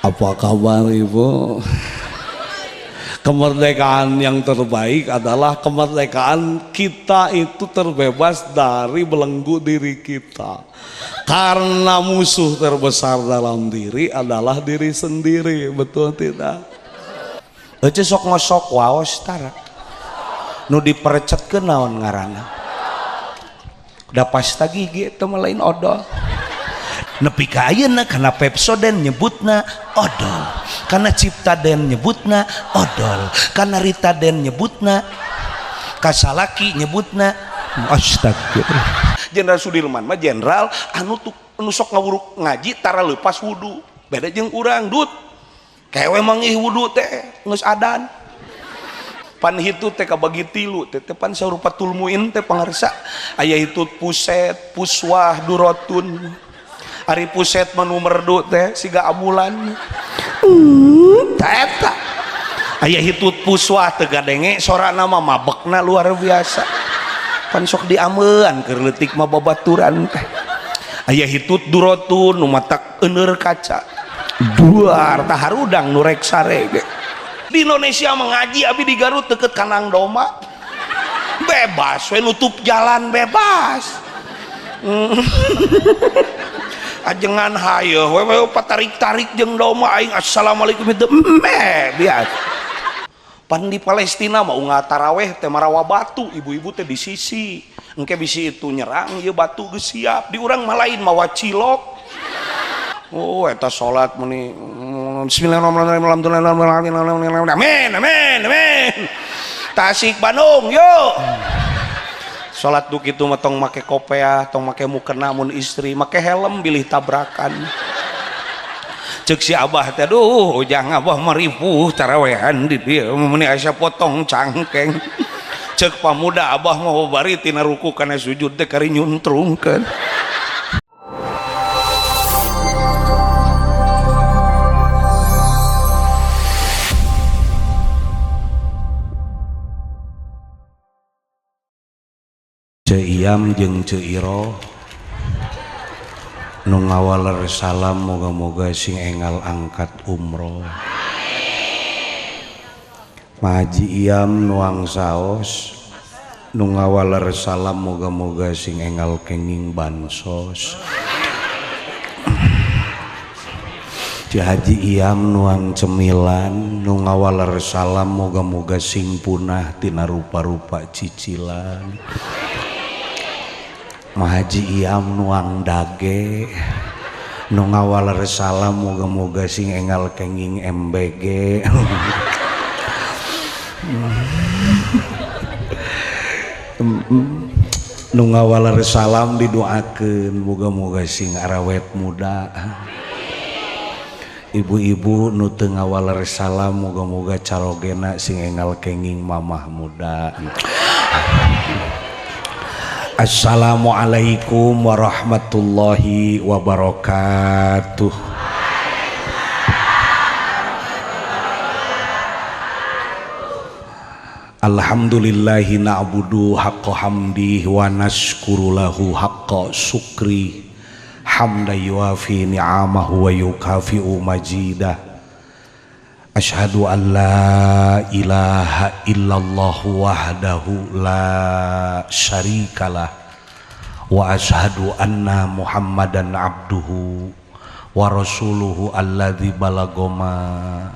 Apa kabar Ibu? Kemerdekaan yang terbaik adalah kemerdekaan kita itu terbebas dari belenggu diri kita. Karena musuh terbesar dalam diri adalah diri sendiri, betul tidak? Ece sok ngosok waos tara. Nu diperecetkeun naon ngaranna? Da pasta gigi eta mah lain odol. Nepi ka ayeuna kana Pepsodent nyebutna odol, kana Ciptaden nyebutna odol, kana Ritaden nyebutna, kasalaki nyebutna astagfirullah. Jenderal Sudirman mah jenderal anu anu sok ngawuruk ngaji tara leupas wudu. Beda jeung urang dut. Kewe mangih wudu teh geus adan. Pan hitut teh kabagi tilu teh teh pan sarupa tulmuin teh pangarsa. Aya hitut puset, puswah, durotun. Ari puset mah nu merdu teh siga ambulan. Tah eta. Aya hitut puswah teu gadenge sorana mah mabekna luar biasa. Pan sok diamean keur leutik mah babaturan teh. Aya hitut durotun nu matak euneur kaca. Duar tah harudang nu rek sare ge. Di Indonesia mengaji abi di Garut deket Kanang Doma. Bebas we nutup jalan bebas. Ajengan hayo we patarik-tarik jeung doma aing assalamualaikum itu meh biasa. Pan di Palestina mah unggal taraweh teh marawa batu, ibu-ibu teh di sisi. Engke bisi itu nyerang ieu batu geus siap. Di urang mah lain mawa cilok. Oh eta salat meni bismillahirrahmanirrahim alhamdulillah amin amin amin. Tasik Bandung yuk. Salat du kitu mah tong make kopeah, tong make mukena mun istri, make helm bilih tabrakan. Ceuk si abah teh aduh ujang abah mah ripuh tarawehan di dieu meni asa potong cangkeng. Ceuk pamuda abah mah bari tina ruku kana sujud teh kari nyuntrungkeun. Ceu Iam jeung Ceu Iro nu ngawaler salam moga-moga sing engal angkat umroh. Haji Iam nuang saos nu ngawaler salam moga-moga sing engal kenging bansos. Ci Haji Iam nuang cemilan nu ngawaler salam moga-moga sing punah tina rupa-rupa cicilan. Haji Iam nuang dage nu ngawaler salam moga-moga sing engal kenging MBG. Nu ngawaler salam didoakeun moga-moga sing arawet muda. Ibu-ibu nu teu ngawaler salam moga-moga carogena sing engal kenging mamah muda. Assalamualaikum warahmatullahi wabarakatuh. Alhamdulillahi na'budu haqqa hamdihi wa nashkuru lahu haqqa syukri hamda yuafi ni'amahu wa yukafi'u majidah. Asyhadu an la ilaha illallah wahdahu la syarikalah wa asyhadu anna Muhammadan abduhu wa rasuluhu alladzi balagoma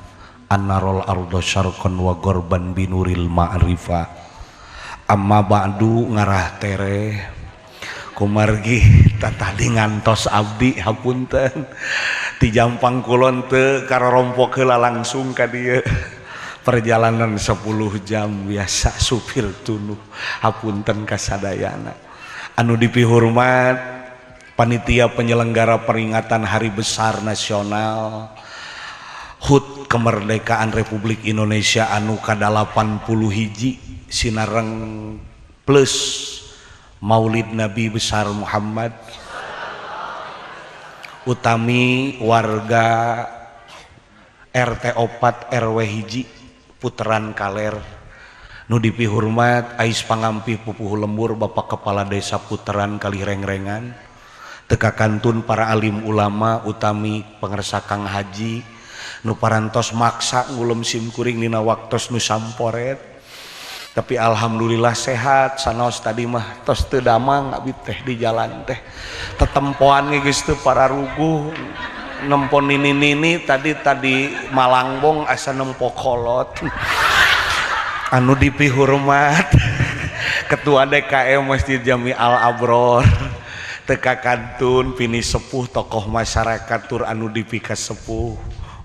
annarol ardo syarqan wa gorban binuril ma'rifah. Amma ba'du ngarah tereh kumargi tatadi ngantos abdi hapunten ti Jampang Kulon teu karorompok heula langsung ka dieu. Perjalanan 10 jam biasa supir tunuh hapunten kasadayana. Anu dipihormat panitia penyelenggara peringatan Hari Besar Nasional HUT Kemerdekaan Republik Indonesia anu ka-81 sinareng plus Maulid Nabi Besar Muhammad utami warga RT 4 RW 1 Puteran Kaler nu dipihormat ais pangampih pupuhu lembur Bapak Kepala Desa Puteran Kalih Rengrengan teka kantun para alim ulama utami pangersa Kang Haji Nu parantos maksa ngulem sim kuring dina waktos nu samporet. Tapi alhamdulillah sehat, sanaos tadi mah tos teu damang abdi teh di jalan teh. Tetempoan ge geus teu pararuguh, nempo nini-nini tadi tadi malangbong asa nempo kolot. Anu dipihormat Ketua DKM Masjid Jami Al Abror, teka kantun pini sepuh tokoh masyarakat tur anu dipika sepuh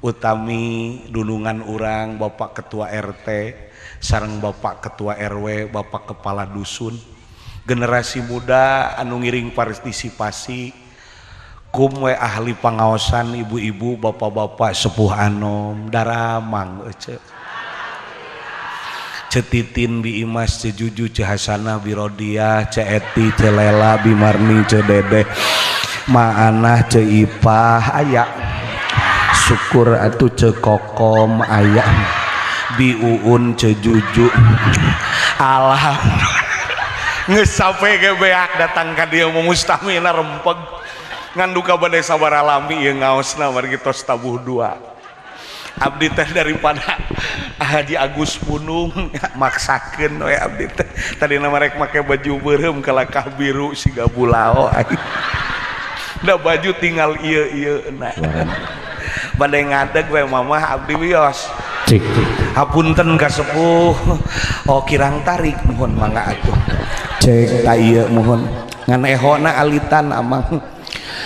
utami dunungan urang Bapak Ketua RT sareng Bapak Ketua RW, Bapak Kepala Dusun, generasi muda anu ngiring partisipasi kum we ahli pangaosan, ibu-ibu, bapak-bapak, sepuh anom, daramang ece, Ce Titin, Bi Imas, Ce Juju, Ce Hasanah, Bi Rodiah, Ce Eti, Ce Lela, Bi Marni, Ce Dedeh, Maanah, Ce Ipah aya, syukur atuh. Ce Kokom aya, Bi Uun, Ce Juju, alah geus sampe ge beak datang ka dieu mau mustamina rempeg ngan duka bade sabaraha lami ieu ngaosna margi tos tabuh dua. Abdi teh daripada Haji Agus Punung maksakeun we abdi teh tadi nama rek make baju beureum kalakah biru siga bulao aing. Da baju tinggal ieu ieu na. Bade ngadeg we mamah abdi wios. Cik. Hapunten ka sepuh. Oh, kirang tarik, mohon mangga atuh. Cek ta ieu mohon. Ngan ehona alitan amang.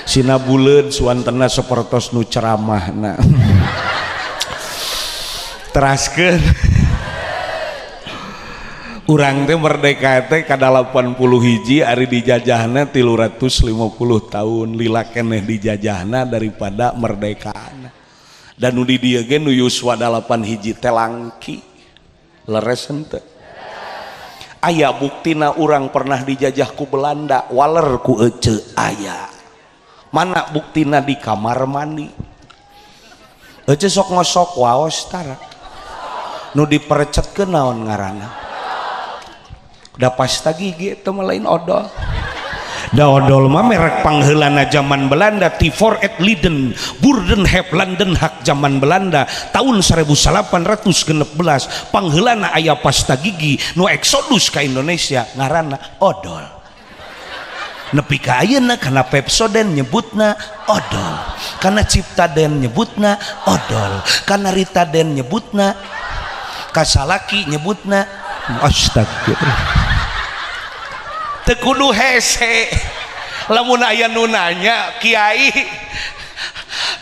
Sina buleud suantena sapertos nu ceramahna. Teraskeun. Urang teh merdeka teh ka 81, ari dijajahna 350 tahun, lila keneh dijajahna daripada merdekana. Dan nu di dieu ge nu yuswa 81 teh langki. Leres henteu? Aya buktina urang pernah dijajah ku Belanda, waler ku ece aya. Mana buktina? Di kamar mandi. Ece sok ngosok waos tara? Nu diperecetkeun naon ngaranna? Da pasta gigi itu mah lain odol. Da odol mah merek pangheulana zaman Belanda, Tifor et Liden Burden heb Landen hak zaman Belanda tahun 1816 pangheulana aya pasta gigi nu eksodus ka Indonesia ngaranna odol. Nepi ka ayeuna kana Pepsodent nyebutna odol, kana Ciptaden nyebutna odol, kana Ritaden nyebutna, kasalaki nyebutna. Astagfirullah, teu kudu hese lamun aya nu nanya, "Kiai,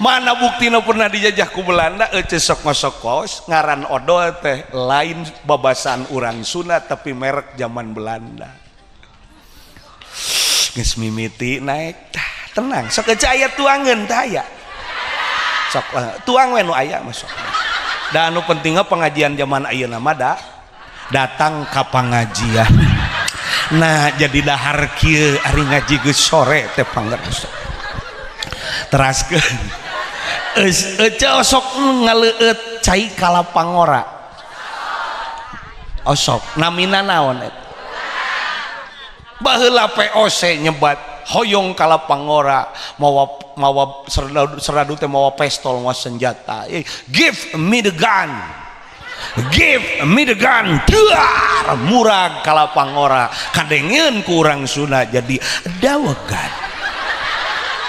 mana buktina pernah dijajah ku Belanda?" Ece sok ngosok kos ngaran odol teh lain babasan urang Sunda tapi merek zaman Belanda. Geus mimiti naik tah, tenang sok ece, aya tuangeun tah, aya sok tuang we nu aya masuk. Da anu pentingnya pengajian zaman ayeuna mah da datang ka pengajian. Nah, jadi dahar kieu ari ngaji geus sore teh pangersa. Teraskeun. Ece osok ngaleueut cai kalapangora? Osok. Namina naon eta? Baheula VOC nyebat hoyong kalapangora, mawa mawa serdadu, serdadu teh mawa pistol, mawa senjata. "Give me the gun, give me the gun." Duar murag kalapangora, kadengeun ku urang Sunda jadi dawegan.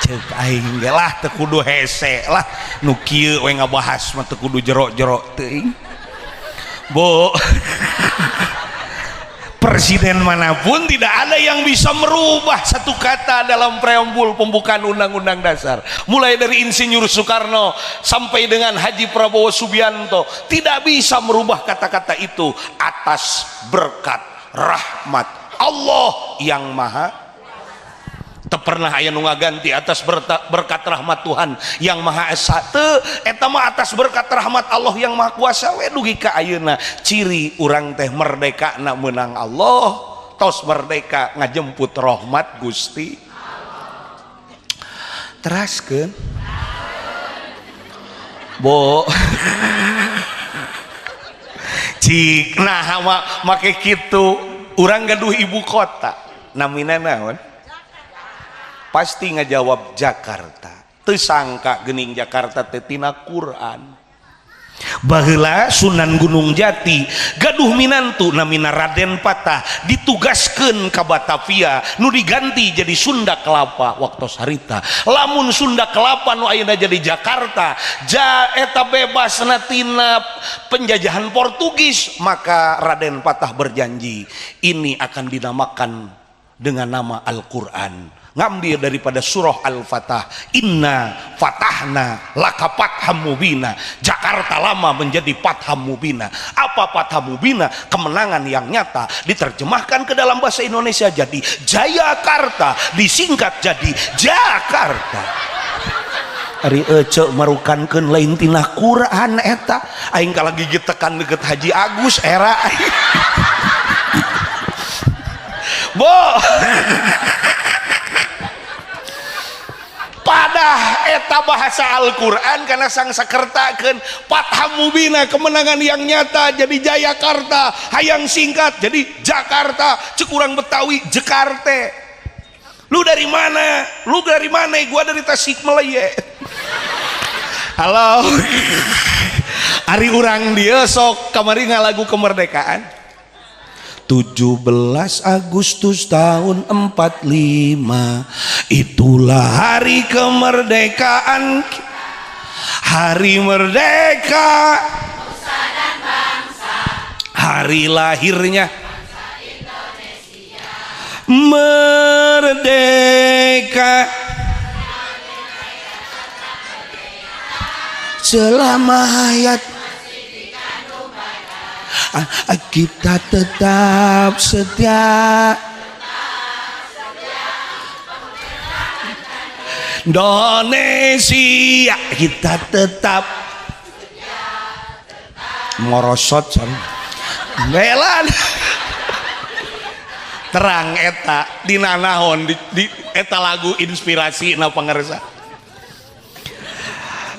Cek aing ge lah teu kudu hese lah, nu kieu we ngabahas mah teu kudu jero-jero teuing. Bu, presiden manapun tidak ada yang bisa merubah satu kata dalam preambul pembukaan Undang-Undang Dasar. Mulai dari Insinyur Soekarno sampai dengan Haji Prabowo Subianto tidak bisa merubah kata-kata itu atas berkat rahmat Allah yang Maha. Teu pernah aya nu ngaganti atas berkat rahmat Tuhan yang Maha Esa, teu. Eta mah atas berkat rahmat Allah yang Maha Kuasa we dugi ka ayeuna. Ciri urang teh merdeka na menang Allah, tos merdeka ngajemput rahmat Gusti. Teraskeun, Bo. Cik, nah make kitu urang gaduh ibu kota namina naon? Pasti ngajawab Jakarta. Teu sangka geuning Jakarta teh tina Quran. Baheula Sunan Gunung Jati gaduh minantu namina Raden Patah ditugaskeun ka Batavia nu diganti jadi Sunda Kelapa waktu harita. Lamun Sunda Kelapa nu ayeuna jadi Jakarta ja eta bebas tina penjajahan Portugis, maka Raden Patah berjanji ini akan dinamakan dengan nama Al-Quran, ngambil daripada surah Al-Fatah, inna fatahna laka fatham mubina. Jakarta lama menjadi fatham mubina. Apa fatham mubina? Kemenangan yang nyata. Diterjemahkan ke dalam bahasa Indonesia jadi Jayakarta, disingkat jadi Jakarta. Ari ece marukankeun lain tina Quran eta. Aing kalah gigit tekan deket Haji Agus era. Bo. Padah eta bahasa Al-Quran karena sang sakertakeun fatham mubina, kemenangan yang nyata jadi Jayakarta, hayang singkat jadi Jakarta, cek urang Betawi Jakarta. Lu dari mana? Lu dari mana? Gua dari Tasikmalaya. Halo. Ari urang dia sok kamari ngalagu kemerdekaan. 17 Agustus tahun 45 itulah hari kemerdekaan, hari merdeka nusa dan bangsa, hari lahirnya bangsa Indonesia. Merdeka selama hayat kita tetap setia Indonesia, kita tetap morosot belan terang eta dina naon di eta lagu inspirasi na pangersa.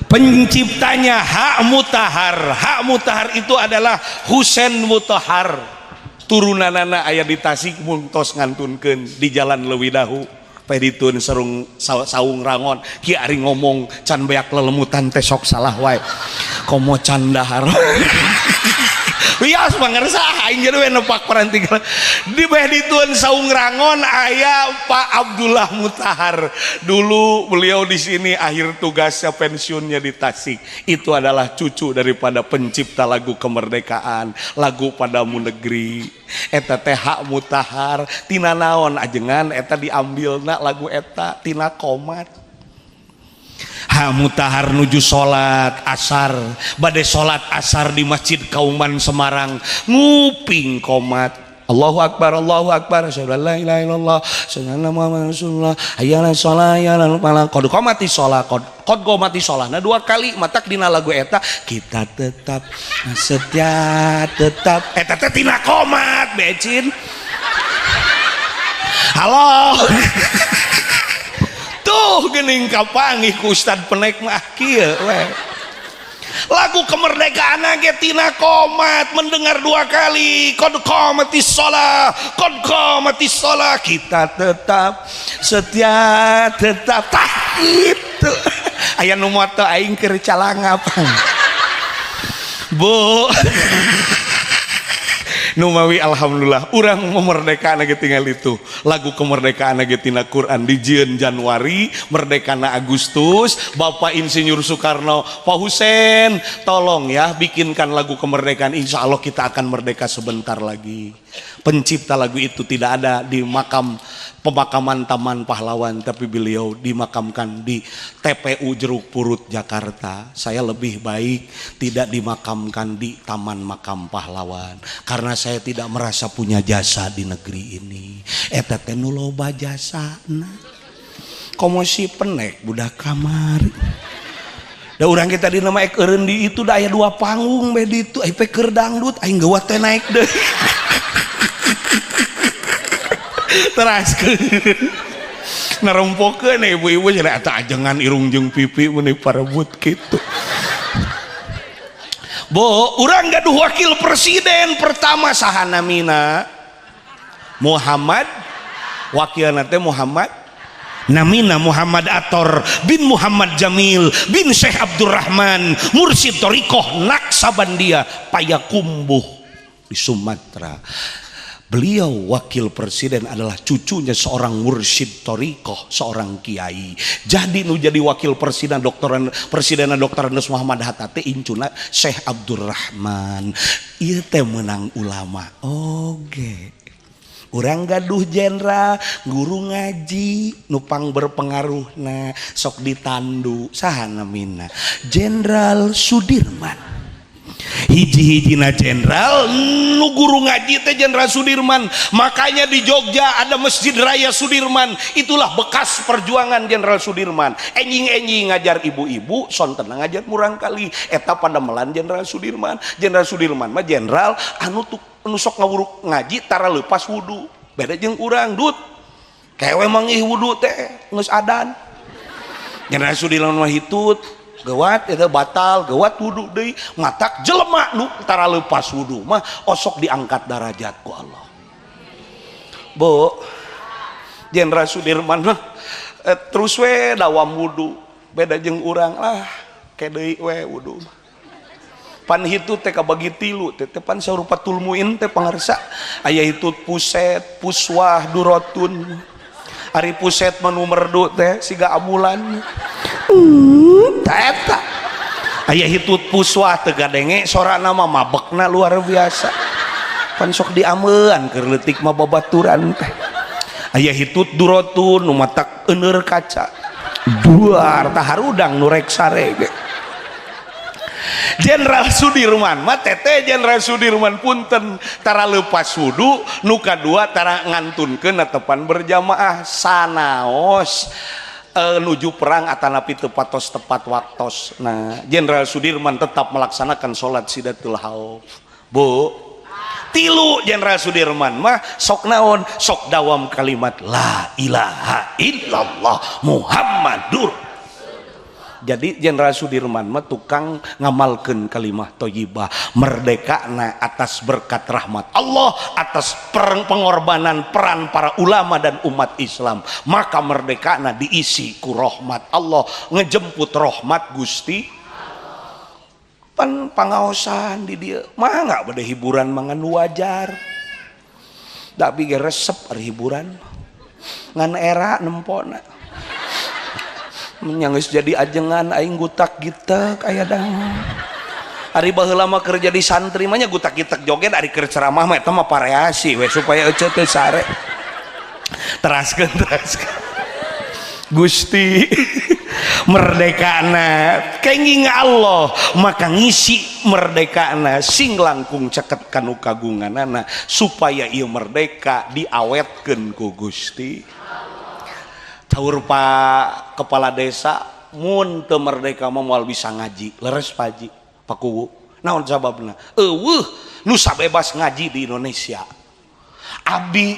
Penciptanya Hak Mutahar. Hak Mutahar itu adalah Husain Mutahar, turunanana aya di Tasik muntos ngantunkeun di Jalan Leuwidahu peditun serung saung rangon. Ki ari ngomong can beak lelemutan teh sok salah wae komo can dahar. Wios pangersa aing jadi we nepak paranti di beditun saung rangon aya Pak Abdullah Mutahar. Dulu beliau di sini akhir tugasnya pensiunnya di Tasik. Itu adalah cucu daripada pencipta lagu kemerdekaan, lagu Padamu Negeri. Eta teh Hak Mutahar tina naon ajengan eta diambilna lagu eta tina komat. Hak Mutahar nuju salat asar, bade salat asar di Masjid Kauman Semarang, nguping komat. Allahu Akbar, Allahu Akbar, asyhadu an la ilaha illallah, asyhadu anna Muhammadar Rasulullah, hayya 'alas shalah, hayya 'alal falah. Qad qamati shalah, qad qamati shalah. Nah dua kali matak dina lagu eta kita tetap setia tetap eta teh tina komat becin. Halo. Tuh geuning kapanggih ku Ustad Penek mah kieu we. Lagu kemerdekaan ge tina komat, mendengar dua kali qad qamatis shalah, qad qamatis shalah, kita tetap setia tetap tah itu. Aya nu moto aing keur calangap. Bu. Numawi alhamdulillah urang memerdekaan ge tinggal itu lagu kemerdekaan ge tina Quran dijieun Januari, merdekana Agustus. Bapak Insinyur Soekarno, Pak Husen tolong ya bikinkan lagu kemerdekaan, insya Allah kita akan merdeka sebentar lagi. Pencipta lagu itu tidak ada di makam pemakaman Taman Pahlawan, tapi beliau dimakamkan di TPU Jeruk Purut Jakarta. Saya lebih baik tidak dimakamkan di Taman Makam Pahlawan karena saya tidak merasa punya jasa di negeri ini. Eta teh nu loba jasana. Komo si Penek budak kamari. Da urang kita di nama ek eureun di itu da aya dua panggung be di itu, ai pe keur dangdut aing geuwat teh naik deui. Teraskeun. Narempokeun ibu-ibu cenah eta ajengan irung jeung pipi meuni parebut kitu. Bo, urang gaduh wakil presiden pertama saha namina? Muhammad, wakilna teh Muhammad Namina Muhammad Ator bin Muhammad Jamil bin Syekh Abdurrahman, mursyid Thoriqoh Naksabandia Payakumbuh di Sumatera. Beliau wakil presiden adalah cucunya seorang mursyid thoriqoh, seorang kiai. Jadi nu jadi wakil presiden doktoran presiden Drs. Muhammad Hatta teh incuna Syekh Abdurrahman. Ieu teh menang ulama. Oke. Urang gaduh jenderal, guru ngaji, nupang berpengaruh, nah sok ditandu saha namina? Jenderal Sudirman. Hiji-hijina jenderal nu guru ngaji teh Jenderal Sudirman. Makanya di Jogja ada Masjid Raya Sudirman, itulah bekas perjuangan Jenderal Sudirman. Enjing-enjing ngajar ibu-ibu, sonten ngajar murangkalih, eta padamelan Jenderal Sudirman. Jenderal Sudirman mah jenderal anu tuh nu sok ngawuruk ngaji tara lepas wudu. Beda jeung urang, dut kewe mangih wudu teh geus adan. Jenderal Sudirman mah hitut gewat itu batal, gewat wudu deui. Matak jelema nu tara lepas wudu mah osok diangkat darajat ku Allah. Bu, Jenderal Sudirman mah terus we dawam wudu. Beda jeung urang lah, deui we wudu mah. Pan hitut teh kabagi tilu teh teh, pan sarupa tulmuin teh pangarsa aya hitut puset, puswah, durotun. Ari puset mah nu merdu teh siga ambulan eta. Aya hitut puswah, teu gadenge sorana mah, mabekna luar biasa. Pan sok diamean keur leutik mah babaturan teh. Aya hitut durotun, nu matak euneur kaca duar tah, harudang nu rek sare ge. Jenderal Sudirman mah teteh, Jenderal Sudirman punten tara lepas wudu, nu kadua tara ngantunkeun netepan berjamaah sanaos nuju perang atanapi tepatos tepat waktos. Nah, Jenderal Sudirman tetap melaksanakan sholat sidatul hauf. Bu, tilu Jenderal Sudirman mah sok naon, sok dawam kalimat la ilaha illallah Muhammadur. Jadi Jenderal Sudirman mah tukang ngamalkeun kalimah thayyibah. Merdeka na atas berkat rahmat Allah, atas pengorbanan peran para ulama dan umat Islam, maka merdeka na diisi ku rahmat Allah, ngejemput rahmat Gusti. Pan pangaosan di dia mah nggak pada hiburan mangan wajar, tapi ge resep ari hiburan ngan era nempona menyangis jadi ajengan aing gutak gitek aya dang. Ari baheula mah keur jadi santri mah nya gutak gitek joget, ari keur ceramah mah eta mah variasi we supaya ece teu sare. Teraskeun, teraskeun. Gusti, merdekana kenging Allah, maka ngisi merdekana sing langkung caket kanu kagunganana supaya ieu merdeka diawetkeun ku Gusti. Caur Pak Kepala Desa, mun teu merdeka mah moal bisa ngaji. Leres, Pak Haji, Pak Kuwu. Naon sababna? Eueuh nu sabebas ngaji di Indonesia. Abdi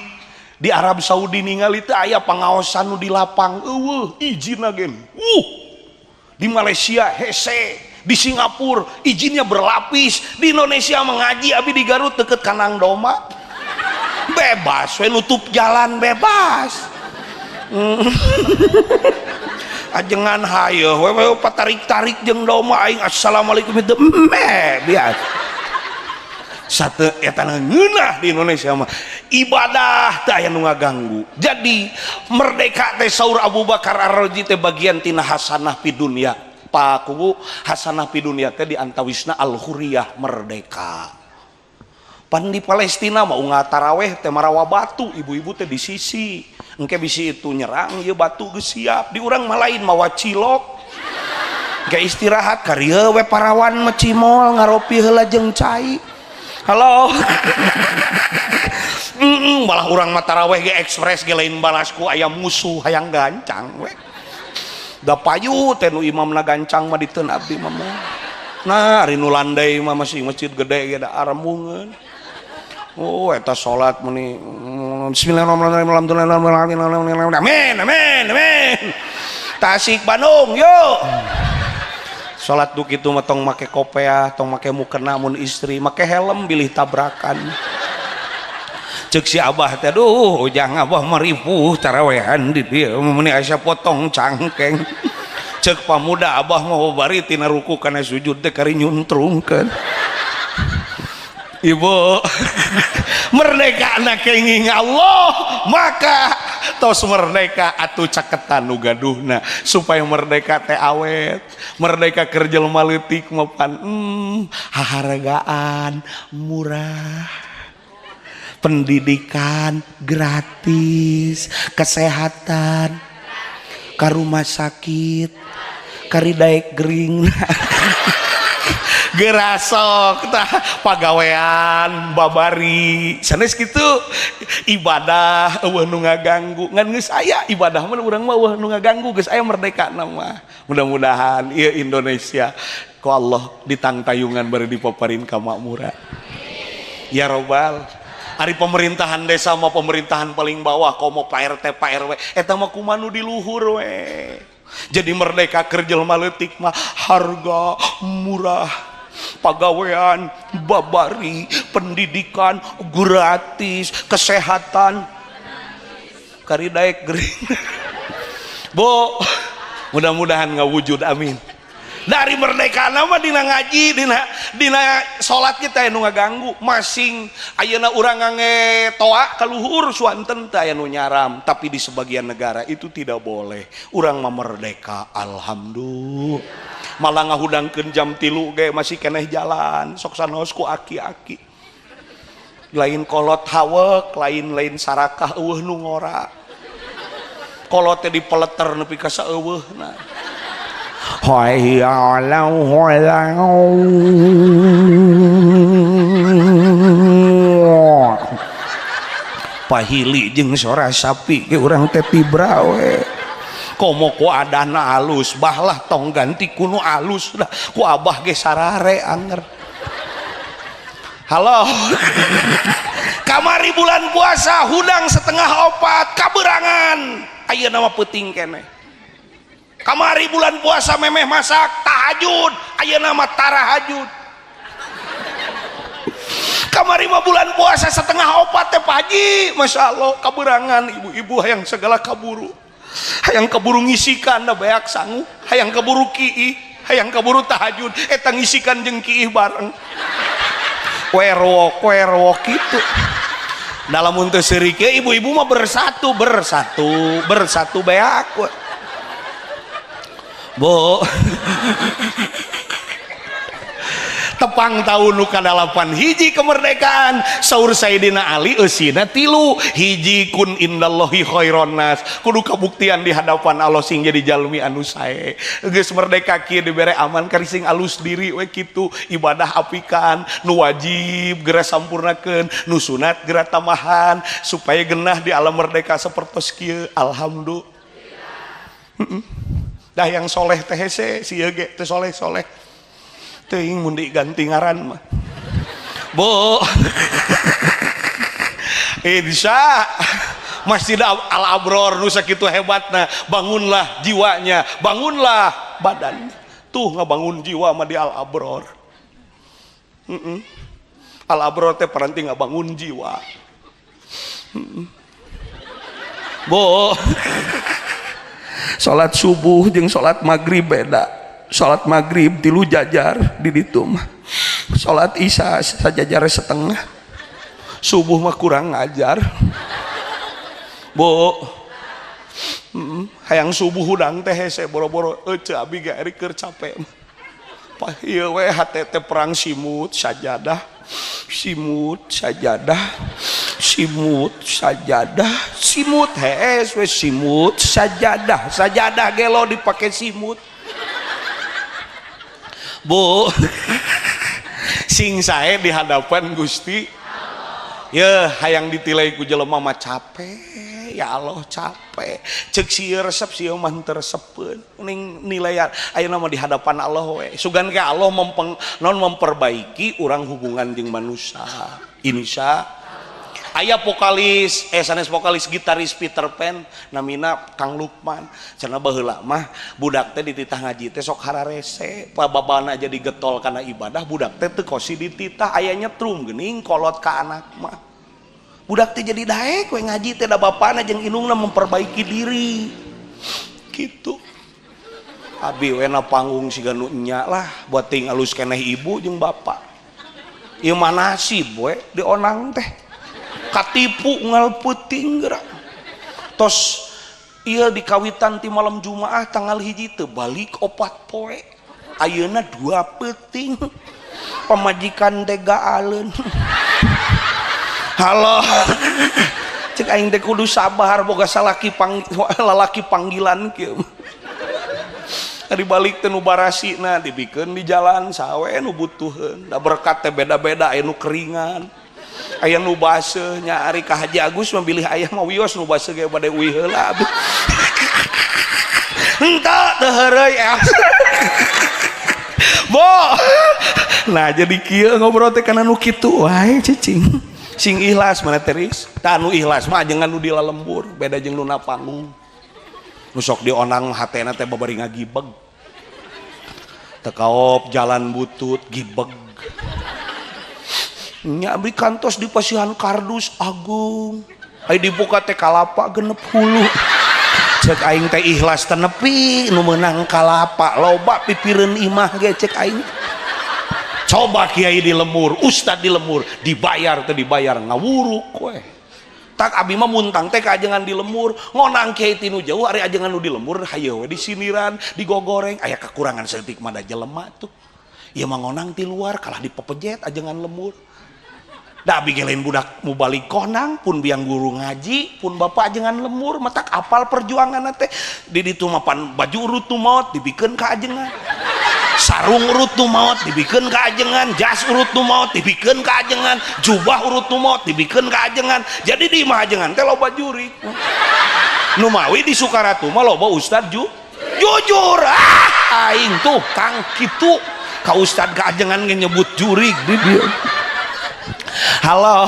di Arab Saudi ningali teh aya pangaosan nu di lapang, eueuh izin gen. Di Malaysia hese, di Singapura izinnya berlapis, di Indonesia mengaji abi di Garut deket kandang domba bebas we, nutup jalan bebas. Ajengan hayo we we patarik-tarik jeung domba aing, assalamualaikum itu meh biasa. Satu eta ngeunah di Indonesia mah ibadah teh aya nu ngaganggu. Jadi merdeka teh saur Abu Bakar Ar-Razi teh bagian tina hasanah fi dunya. Pak Kuwu, hasanah fi dunya teh di antawisna al-huriyah, merdeka. Pan di Palestina mah unggal taraweh teh marawa batu, ibu-ibu teh di sisi engke bisi itu nyerang, ieu batu geus siap. Di urang mah lain, mawa cilok ge istirahat karieu we, parawan mah cimol ngaropi heula jeung cai. Halo, malah urang mah taraweh ge ekspres ge lain balas ku aya musuh hayang gancang we da payu teh nu imamna gancang mah diteun abdi mah. Nah, ari nu landai mah masih masjid gede ge da arembungeun. Oh, eta salat meni bismillahirrahmanirrahim, alhamdulillah, amin amin amin. Tasik Bandung yuk. Salat duk itu mah tong make kopeah, tong make mukena, mun istri make helm bilih tabrakan. Cek si abah teh, aduh ujang abah maripuh tarawehan di dieu meuni asa potong cangkeng. Cek pamuda abah mau bari tina ruku kana sujud teh kari nyuntrungkeun. Ibu merdeka anak kenging Allah, maka tos merdeka atuh caketan nu gaduhna supaya merdeka teh awet. Merdeka keur jelema leutik mapan hahargaan murah, pendidikan gratis, kesehatan ka rumah sakit kari daek gering gerasok tah, pagawean babari sanes kitu, ibadah eueuh nu ngaganggu. Ngan geus aya ibadah mah urang mah eueuh nu ngaganggu, geus aya merdeka mah. Mudah-mudahan ieu Indonesia ku Allah ditangtayungan bari dipaparin ka makmuran ya robbal. Ari pemerintahan desa mah pemerintahan paling bawah, komo Pak RT Pak RW eta mah kumaha nu di luhur we. Jadi merdeka keur jelema leutik mah harga murah, pagawean babari, pendidikan gratis, kesehatan kari daek gering. Bu, mudah-mudahan ngawujud, amin. Dari merdeka nama dina ngaji, dina salat kita anu ngaganggu masing. Ayeuna urang ngange toa kaluhur suanten teh aya nu nyaram, tapi di sebagian negara itu tidak boleh. Urang mah merdeka, alhamdulillah. Malah ngahudangkeun jam 3 ge masih keneh jalan, sok sanaos ku aki-aki. Lain kolot hawek, lain-lain sarakah, eueuh nu ngora. Kolot teh dipeleter nepi ka saeuweuhna. Hayya pahili jeung sora sapi ge urang teh tibra we. Komo ku adana alus, bahlah tong ganti kuno alus dah ku abah ge sarare anger. Halo. Kamari bulan puasa hudang 3:30 kaberangan, ayeuna mah peuting keneh. Kamari bulan puasa memeh masak tahajud, ayeuna mah tarahajud. Kamari mah bulan puasa 3:30 teh pagi, masya Allah kaberangan ibu-ibu hayang segala kaburu, hayang kaburu ngisikan da beak sangu, hayang kaburu kiih, hayang kaburu tahajud, eta ngisikan jeung kiih bareng. Werwok werwok kitu. Dalam untuk seuri ibu-ibu mah bersatu bersatu bersatu beak. Bu, tepang tahun nu ka-8 hiji kemerdekaan, saur Sayyidina Ali eusina 3 hiji, kun indallahi khairon nas, kudu kabuktian di hadapan Allah sing jadi jalmi anu sae. Geus merdeka kieu dibere aman kari sing alus diri we kitu, ibadah apikan, nu wajib geura sampurnakeun, nu sunat geura tambahan supaya genah di alam merdeka sapertos kieu. Alhamdulillah. Dah yang soleh teh hese, si ieu ge teh soleh-soleh. Teuing mun diganti ngaran mah. Bu. Insya Masjid Al Abror nu sakitu hebatna, bangunlah jiwanya, bangunlah badan. Tuh ngabangun jiwa mah di Al Abror. Al Abror teh paranti ngabangun jiwa. Bu. Salat subuh jeung salat maghrib beda. Salat maghrib 3 jajar di ditu mah. Salat isya sajajar setengah. Subuh mah kurang ngajar. Bu. Hayang subuh hudang teh hese boro-boro euceu abi ge ari keur capek mah. Pah ieu we hate teh perang simut sajadah. Simut sajadah. Simut sajadah, simut hees we simut sajadah, sajadah gelo dipake simut. Bu, sing sae di hadapan Gusti. Ya hayang ditilai ku jelema mah capek, ya Allah capek. Cek sieu resep sieu mah henteu resepeun. Ning nilaian ayeuna mah di hadapan Allah we. Sugan ke Allah memperbaiki urang hubungan jeung manusia. Insya aya vokalis, sanes vokalis, gitaris Peter Pan namina Kang Lukman. Cenah baheula mah budak teh dititah ngaji teh sok hararese, pababana jadi getol kana ibadah, budak teh teu kosi dititah, aya nyetrum geuning kolot ka anak mah. Budak teh jadi daek we ngaji teh da bapana jeung indungna memperbaiki diri. Gitu. Abi we na panggung siga nu nya lah buat ting alus keneh ibu jeung bapak. Ieu mah nasib we dionang teh. Katipu ngal peuting geura. Tos ieu dikawitan ti malam Jumaah tanggal 1 teu balik 4 poe. Ayeuna 2 peuting. Pamajikan teh gaaleun. Halo. Cek aing teh kudu sabar boga salaki lalaki panggilan kieu. Tadi balik teh nu barasina dibikeun di jalan sawe nu butuheun. Da berkat teh beda-beda aya nu keringan. Aya nu baseuh nya ari ka Haji Agus mah bilih aya mah wios nu baseuh ge bade uih heula abdi. Henteu teu heureuy. Bo. Nah jadi kieu ngobrol teh kana nu kitu wae cicing. Sing ikhlas mana teris? Tah nu ikhlas mah ajengan nu di lalembur, beda jeung nu na panggung. Nu sok dionang hatena teh babari ngagibeg. Teu kaop jalan butut gibeg. Nya abdi kantos di pasihan kardus agung. Ai dibuka teh kalapa genep hulu. Cek aing teh ikhlas teh nepi nu meunang kalapa loba pipireun imah ge cek aing. Coba kiai di lemur, ustad di lemur, dibayar teh dibayar ngawuruk we. Tak abi mah muntang teh ka ajengan di lemur, ngonang kiai tinu jauh ari ajengan nu di lemur hayoh we disiniran, digogoreng, aya kekurangan saeutik mah da jelema tuh. Ieu mah ngonang ti luar kalah dipepejet ajengan lemur. Da abi ge lain budak mubalik konang, pun biang guru ngaji, pun bapak ajengan lemur, matak apal perjuanganna teh. Di ditu mah pan baju urut nu maot dibikeun ka ajengan. Sarung urut nu maot dibikeun ka ajengan, jas urut nu maot dibikeun ka ajengan, jubah urut nu maot dibikeun ka ajengan. Jadi di imah ajengan teh loba jurik. Nu mawi di Sukaratu mah loba ustad jujur. Ah aing tuh kang kitu ka ustad ka ajengan ge nyebut jurik di dieu. Halo.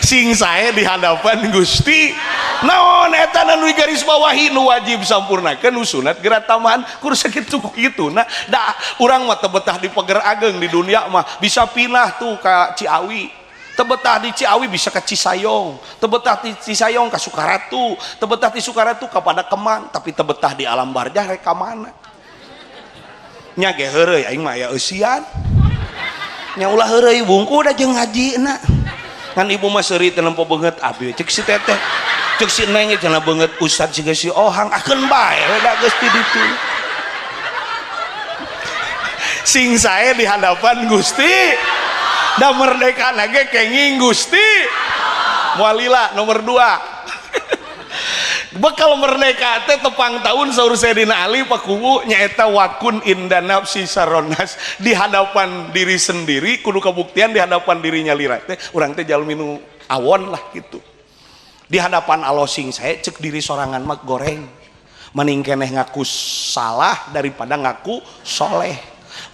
Sing sae di hadapan Gusti. Naon eta nu garis bawahi nu wajib sampurnakeun nu sunat geura tambahan kur sakitu kitu. Nah, da urang mah teu betah di pager ageng di dunia mah bisa pindah tuh ka Ciawi. Teu betah di Ciawi bisa ke Cisayong, teu betah di Cisayong ka Sukaratu, teu betah di Sukaratu ka pada Kemang, tapi teu betah di alam barzah rek ka mana? Nya ge heureuy aing mah aya eusian. Nya ulah heureuy bungku da jeung ngajina. Ngan ibu mah seuri teu nempo beungeut abi cek si teteh. Cek si neng cenah beungeut ustad siga si Ohang akeun bae we da geus ti ditu. Sing sae di hadapan Gusti. Da merdeka ge kenging Gusti. Moal lila nomor 2. Bekal merdeka teh tepang tahun saur Sayyidina Ali pakuwu nyaeta wakun inda nafsi saronas di hadapan diri sendiri kudu kabuktian di hadapan dirinya lira teh urang teh jalmi nu awon lah gitu. Di hadapan Allah sing sae cek diri sorangan mah goreng. Mending keneh ngaku salah daripada ngaku soleh.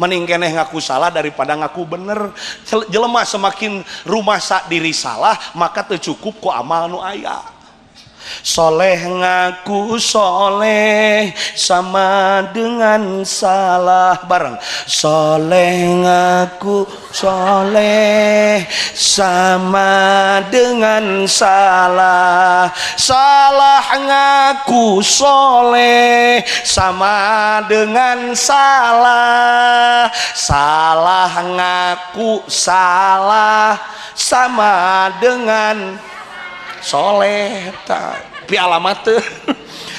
Mending keneh ngaku salah daripada ngaku bener. Jelema semakin rumasa diri salah maka teu cukup ku amal nu aya. Soleh ngaku soleh sama dengan salah bareng. Soleh ngaku soleh sama dengan salah. Salah ngaku soleh sama dengan salah. Salah ngaku salah sama dengan soleh. Tapi alamat teh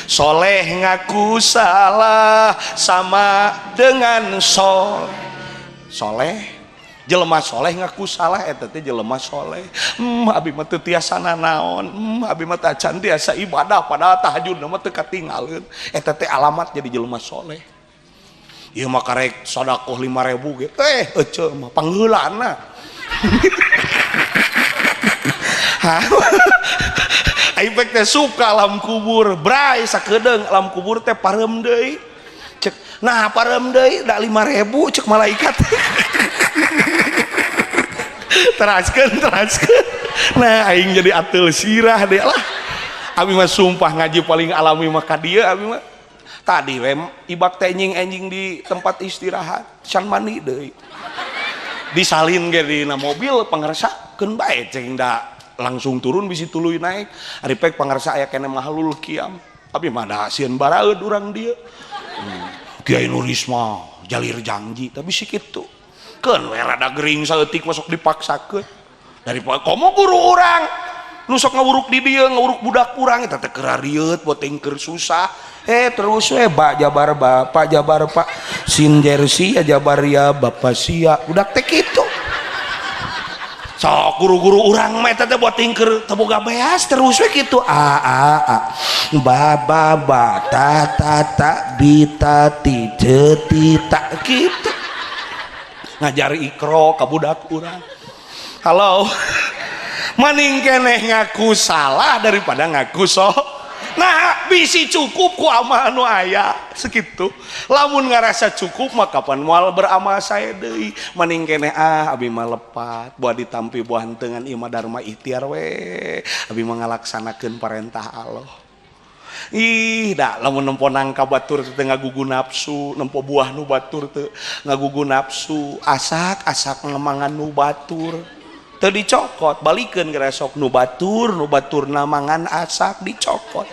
soleh ngaku salah sama dengan soleh. Jelema soleh ngaku salah eta teh jelema soleh. Abi mah teu tiasa nanaon, abi mah tacan tiasa ibadah padahal tahajud mah teu katingaleun. Eta teh alamat jadi jelema soleh. Ieu mah karek sedekah 5.000 ge teh eceu mah pangheulana. Aing teh suka alam kubur, bray sakedeung alam kubur teh pareum deui. Cek, nah pareum deui da 5.000 cek malaikat. Teraskeun, teraskeun. Nah aing jadi ateul sirah deh lah. Abi mah sumpah ngaji paling alami mah ka dieu abi mah. Tadi we ibak teh enjing-enjing di tempat istirahat, can mandi deui. Disalin ge dina mobil pangersa. Keun bae ceng da langsung turun bisi tuluy naik. Ari pek pangarsa aya keneh mahalul kiam. Abi mah da sieun baraeud urang dieu. Kiai Nurisma jalir janji tapi si kitu. Keun we rada gering saeutik masuk dipaksakeun. Daripada komo guru urang nu sok ngawuruk di dieu ngawuruk budak urang eta teh keur rieut boting keur susah. Terus we ba jabar bapak jabar pak sin jersey ya jabar ya bapak sia budak teh kitu. Sok guru-guru urang mah eta teh boting keur teu boga beas terus we kitu a a a ba ba ba ta ta ta bi ta ti ce ti ta kitu. Ngajar ikro ka budak urang. Halo. Maning keneh ngaku salah daripada ngaku sok. Nah, bisi cukup ku amal nu aya segitu. Lamun ngarasa cukup mah kapan moal beramal sae deui. Maning keneh ah abi mah lepat, buah ditampi buah hentengan ieu mah dharma ikhtiar we. Abi mah ngalaksanakeun parentah Allah. Ih, da lamun nempo nangka batur teh ngagugu nafsu, nempo buah nu batur teh ngagugu nafsu, asak-asak ngemangan nu batur. Teu dicokot, balikeun geura sok nu batur namangan asak dicokot.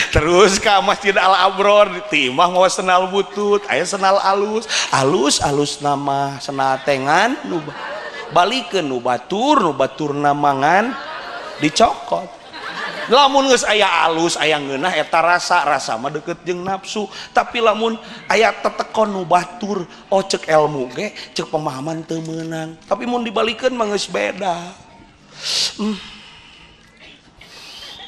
Terus ka Masjid Al Abror ditimah mawa senal butut, aya senal alus, alus-alus nama senal tengan nu balikeun nu batur namangan dicokot. Lamun geus aya alus aya ngeunah eta rasa rasa mah deukeut jeung nafsu, tapi lamun aya tetekon nu batur, oh cek ilmu ge cek pemahaman teu meunang, tapi mun dibalikeun mah geus beda.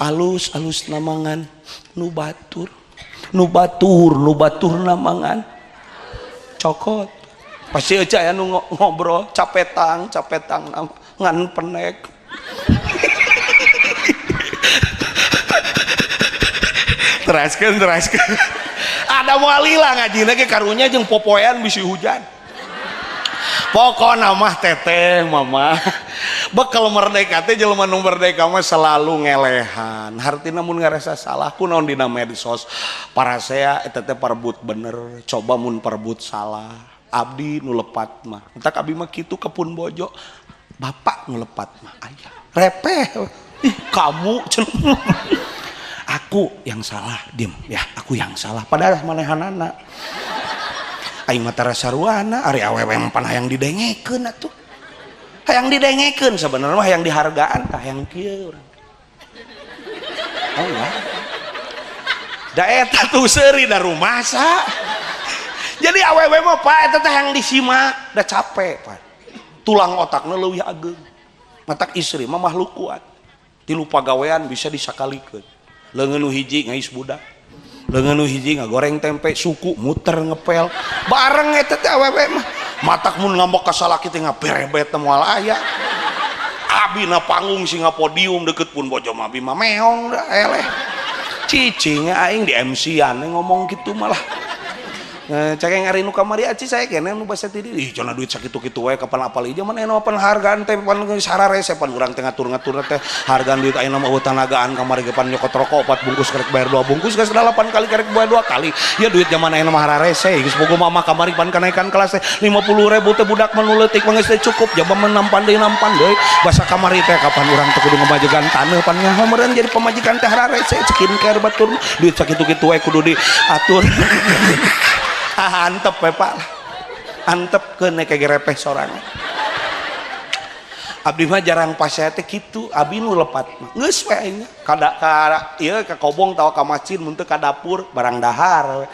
Alus alus namangan nu batur, nu batur nu batur namangan cokot. Pasti aja aya nu ngobrol capetang capetang ngan penek. Teraskeun teraskeun. Ada moal lila ngajina ge karunya jeung popoean bisi hujan. Pokona mah teteh mama. Bekal merdeka teh jelema nu merdeka mah selalu ngelehan. Hartina mun ngarasa salah kunaon dina medsos. Parasea eta teh parbut bener, coba mun parbut salah. Abdi nu lepat mah. Entak abdi mah kitu ka pun bojo. Bapak nu lepat mah aya. Repeh. Ih, kamu cenah. Aku yang salah, diem ya, aku yang salah. Padahal manehanana. Aing mah tara saruana, ari awewe mah pan hayang didengekeun atuh. Hayang didengekeun sebenarnya mah hayang dihargaan tah hayang kieu urang. Oh ya. Da eta tuh seuri da rumasa. Jadi awewe mah Pak eta teh hayang disimak, da capek Pak. Tulang otakna leuwih ageung. Matak istri mah makhluk kuat. Tilu pagawean bisa disakalikeun. Leungeun nu hiji ngais budak, leungeun nu hiji ngagoreng tempe, suku muter ngepel bareng eta teh awewe mah. Matak mun ngambek ka salaki teh ngaberebet teh moal aya. Abi na panggung singa podium deket pun bojo mah abi mah meong da eleh. Cicing aing di MC-an ngomong gitu malah. Cekeng ari nu kamari aci saya kene nu basa ti ih cenah duit sakitu-kitu wae kapan apal ieu mah eno penghargaan teh pan sararese pan urang teh ngatur-ngatur teh hargaan duit ayeuna mah eueuh tanagaan kamari ge pan nyokot rokok 4 bungkus karek bayar 2 bungkus geus 8 kali karek bayar 2 kali ya duit zaman ayeuna mah hararese geus bogo mama kamari pan kenaikan kelas teh 50.000 teh budak mah nu leutik mah geus teh cukup jaba mah nampan deui basa kamari teh kapan urang teh kudu ngamajegan taneuh pan nyaho meureun jadi pamajikan teh hararese skincare batur duit sakitu-kitu wae kudu diatur. Ah, antep we Pak. Antep keun ke gerepeh sorangan. Abdi mah jarang pasea teh kitu, abi nu lepat mah. Geus we aing ka ieu ka kobong tawa ka masjid mun teu ka dapur barang dahar we.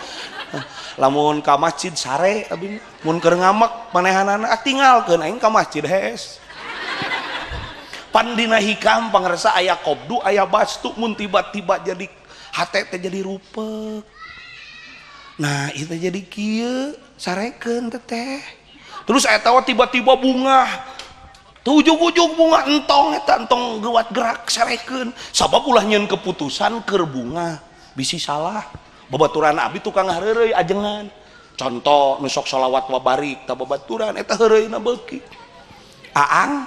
Lamun ka masjid sare abi mun keur ngamek manehanana ah tinggalkeun aing ka masjid hees. Pan dina hikam pangresa aya qobdu aya bastu mun tiba-tiba jadi hate teh jadi rupek. Nah itu jadi kieu sarekeun teteh. Terus eta tiba-tiba bunga ujug-ujug bunga entong eta entong geuwat gerak sarekeun sabab ulah nyeun keputusan keur bunga bisi salah. Babaturan abi tukang hareureuy ajengan. Contoh nu sok sholawat wabarik ta babaturan eta heureuyna beuki. Aang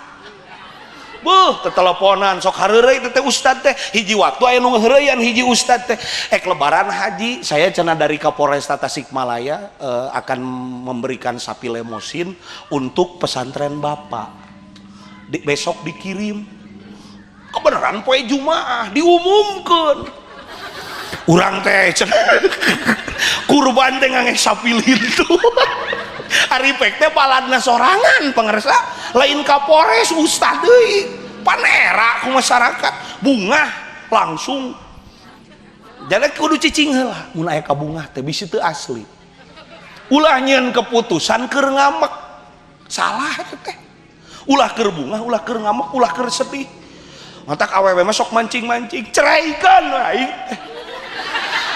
Beuh, teteleponan sok hareureuy teh ustad teh. Hiji waktu aya nu ngaheureyan hiji ustad teh. Ek lebaran haji, saya cenah dari Kapolresta Tasikmalaya akan memberikan sapi lemosin untuk pesantren Bapak. Besok dikirim. Kebenaran poe Jumaah diumumkeun. Urang teh cenah kurban teh ngangge sapi lintu. Ari pek teh baladna sorangan pangersa, lain Kapolres ustad deui. Panera ku masyarakat, bungah langsung. Jadi kudu cicing heula mun aya kabungah teh bisi teu asli. Ulah nyieun keputusan keur ngamek. Salah teh. Ulah keur bungah, ulah keur ngamek, ulah keur sedih. Matak awewe mah sok mancing-mancing, ceraikan aing teh.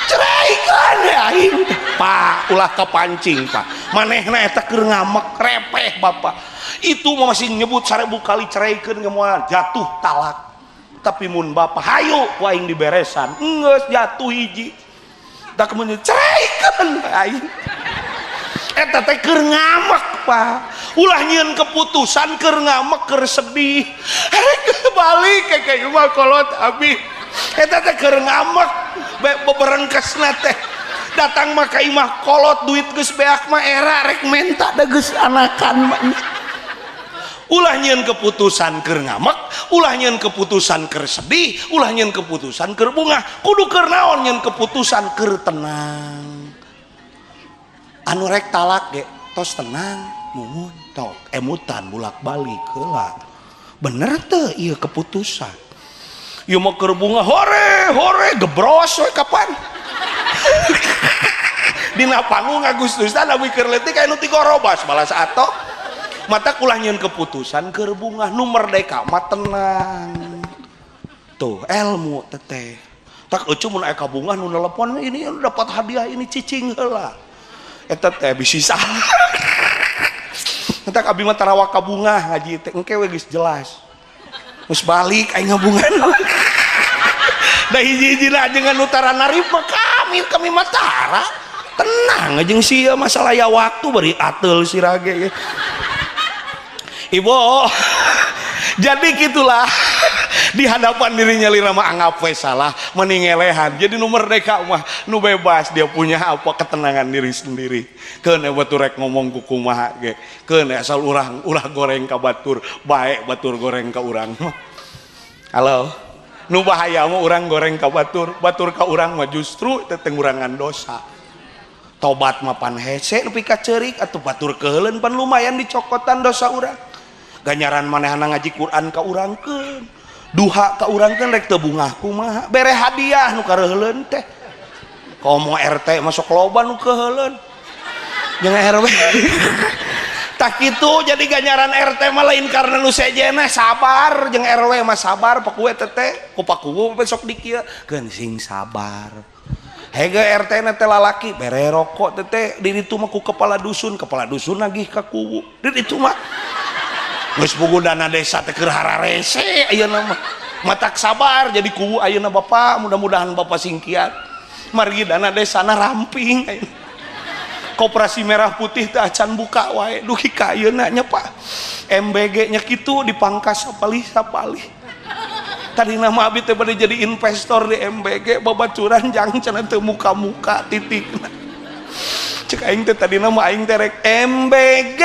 Ceraikan aing teh. Pak, ulah kepancing, Pak. Manehna eta keur ngamek repeh Bapak. Itu mah masih nyebut 1000 kali ceraikeun ge moal jatuh talak. Tapi mun Bapak hayu ku aing diberesan, geus jatuh hiji. Tak kemudian ceraikeun aing. Eta teh keur ngamek, Pak. Ulah nyieun keputusan keur ngamek keur sedih. Rek balik ka imah kolot abi. Eta teh keur ngamek beberengkesna teh. Datang mah ka imah kolot duit geus beak mah era rek menta da geus anakan mah. Ulah nyieun keputusan keur ngamek, ulah nyieun keputusan keur sedih, ulah nyieun keputusan keur bungah. Kudu keur naon nyieun keputusan keur tenang. Anu rek talak ge tos tenang, mumun tok emutan bolak-balik heula. Bener teu ieu keputusan? Ieu mah keur bungah hore hore gebros we kapan? Dina panggung Agustusan abi keur leutik aya nu tigorobas balas atok. Mata ulah nyieun keputusan keur bungah, nu merdeka mah tenang. Tuh ilmu teteh. Tak eueuh mun aya kabungah nu nelepon ini dapat hadiah ini cicing heula. Eta teh bisi salah. Entak abi mah tarawa kabungah ngaji teh engke we geus jelas. Geus balik aing ngabungan. Da hiji-hijina jeung anu tara narif mah kami mah tara. Tenang jeung sia masalah ya waktu bari ateul sirage ge. Ibu, jadi gitulah di hadapan dirinya lira mah anggap we salah mending ngelehan. Jadi nu merdeka mah nu bebas dia punya apa ketenangan diri sendiri. Keun batur rek ngomong ku kumaha ge. Keun asal urang ulah goreng ka batur, bae batur goreng ka urang mah. Halo. Nu bahaya mah urang goreng ka batur, batur ka urang mah justru teh ngurangan dosa. Tobat mah pan hese nepi ka ceurik atuh batur keuheuleun pan lumayan dicokotan dosa urang. Ganjaran manehna ngaji Quran ka urangkeun, duha ka urangkeun rek teu bungah kumaha, bere hadiah nu kareuheuleun teh. Komo RT masuk loba nu keuheuleun. Jeung RW. Tah kitu jadi ganjaran RT mah lain karena nu sejenna sabar jeung RW mah sabar pakuwe teh ku pakuwu besok di kieu keun sing sabar. Hege RT na teh lalaki bere rokok teh di ditu mah ku kepala dusun nagih ka kuwu. Di ditu mah geus puguh dana desa teh keur hararese ayeuna mah. Matak sabar jadi kuwu ayeuna Bapak, mudah-mudahan Bapak singkiat. Margi dana desana ramping ayeuna. Koperasi merah putih teh acan buka wae dugi ka ayeuna nya Pak. MBG nya kitu dipangkas sapalih-sapalih. Tadina mah abi teh bade jadi investor di MBG babaturan jang cenah teu muka-muka titikna. Cek aing teh tadina mah aing teh rek MBG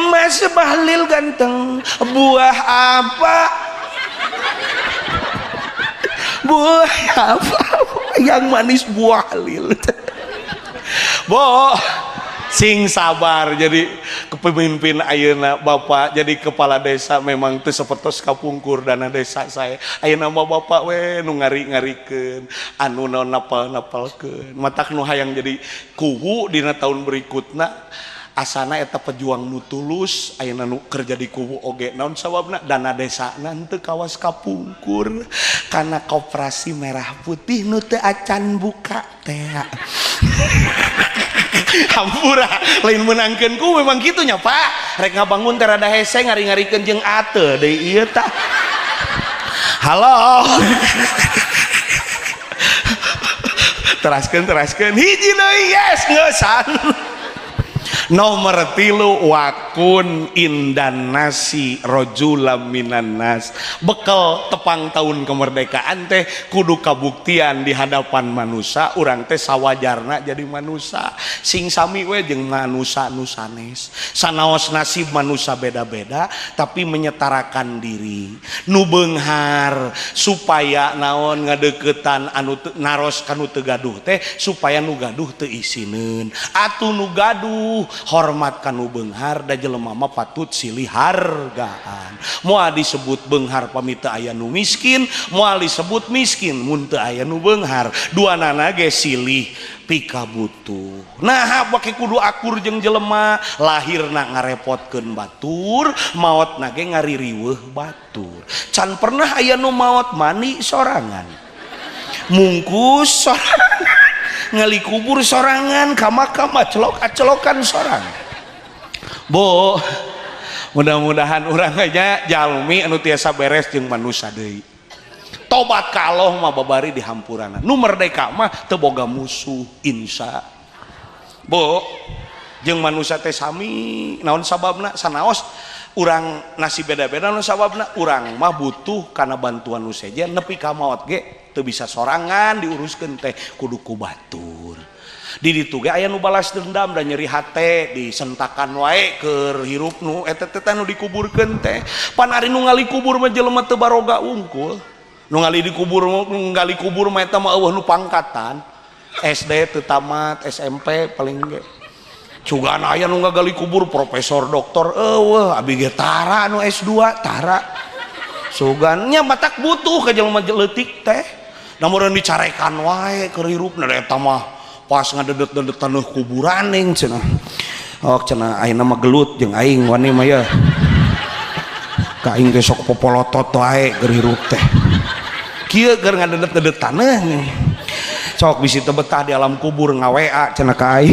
Mas Bahlil ganteng buah apa? Buah apa yang manis buah lil. Bo sing sabar jadi kepemimpin ayeuna Bapak jadi kepala desa memang teu sapertos kapungkur dana desa saya ayeuna mah Bapak we nu ngari-ngarikeun anu naon napal-napalkeun matak nu hayang jadi kuwu dina tahun berikutna asana eta pejuang nu tulus ayeuna nu kerja di kuwu oge naon sababna dana desana teu kawas kapungkur kana koperasi merah putih nu teu acan buka teh. Hampura lain menangkeun ku memang kitu nya Pak rek ngabangun teh rada hese ngari-ngarikeun jeung ate deui ieu tah. Halo. Teraskeun hiji deui yes ngeusan. Nomor 3 wakun indan nasi rojulam minan nas. Bekal tepang tahun kemerdekaan teh kudu kabuktian di hadapan manusia, urang teh sawajarna jadi manusia. Sing sami we jeung manusa nu sanes. Sanaos nasib manusia beda-beda tapi menyetarakan diri. Nu beunghar supaya naon ngadeukeutan anu naros kanu teu gaduh teh supaya nu gaduh teu isineun. Atuh nu gaduh hormat kanu beunghar da jelema mah patut silih hargaan. Moal disebut beunghar pami teu aya nu miskin, moal disebut miskin mun teu aya nu beunghar. Duanana ge silih pikabutuh. Nah, bake kudu akur jeung jelema, lahirna ngarepotkeun batur, maotna ge ngaririweuh batur. Can pernah aya nu maot mani sorangan, mungkus sorangan, ngali kubur sorangan, ka makam acelok-acelokan sorangan. Bu, mudah-mudahan urang aja jalmi anu tiasa beres jeung manusia deui. Tobat ka Allah mah babari dihampurana. Nu merdeka mah teu boga musuh insya. Bu, jeung manusia teh sami, naon sababna? Sanaos urang nasi beda-beda naon sababna? Urang mah butuh kana bantuan nu sejen nepi ka maot ge teu bisa sorangan diuruskeun teh kudu ku batur. Di ditu ge aya nu balas dendam dan nyeri hate disentakan wae keur hirup nu eta teh nu dikuburkeun teh. Pan ari nu ngali kubur mah jelema teu baroga unggul. Nu ngali dikubur ngali kubur mah eta mah eueuh nu pangkatan. SD teu tamat, SMP paling ge. Cugan aya nu ngagali kubur profesor doktor eueuh abi ge tara nu S2 tara. Sugan nya matak butuh ka jelema leutik teh. Namun dicarekan wae keur hirupna da eta mah pas ngadedet-dedet taneuh kuburan ning cenah. Oh cenah ayeuna mah gelut jeung aing wani mah ya. Ka aing teh sok popolotot wae keur hirup teh. Kieu keur ngadedet-dedet taneuh nih. Sok bisi teu betah di alam kubur nga-WA cenah ka aing.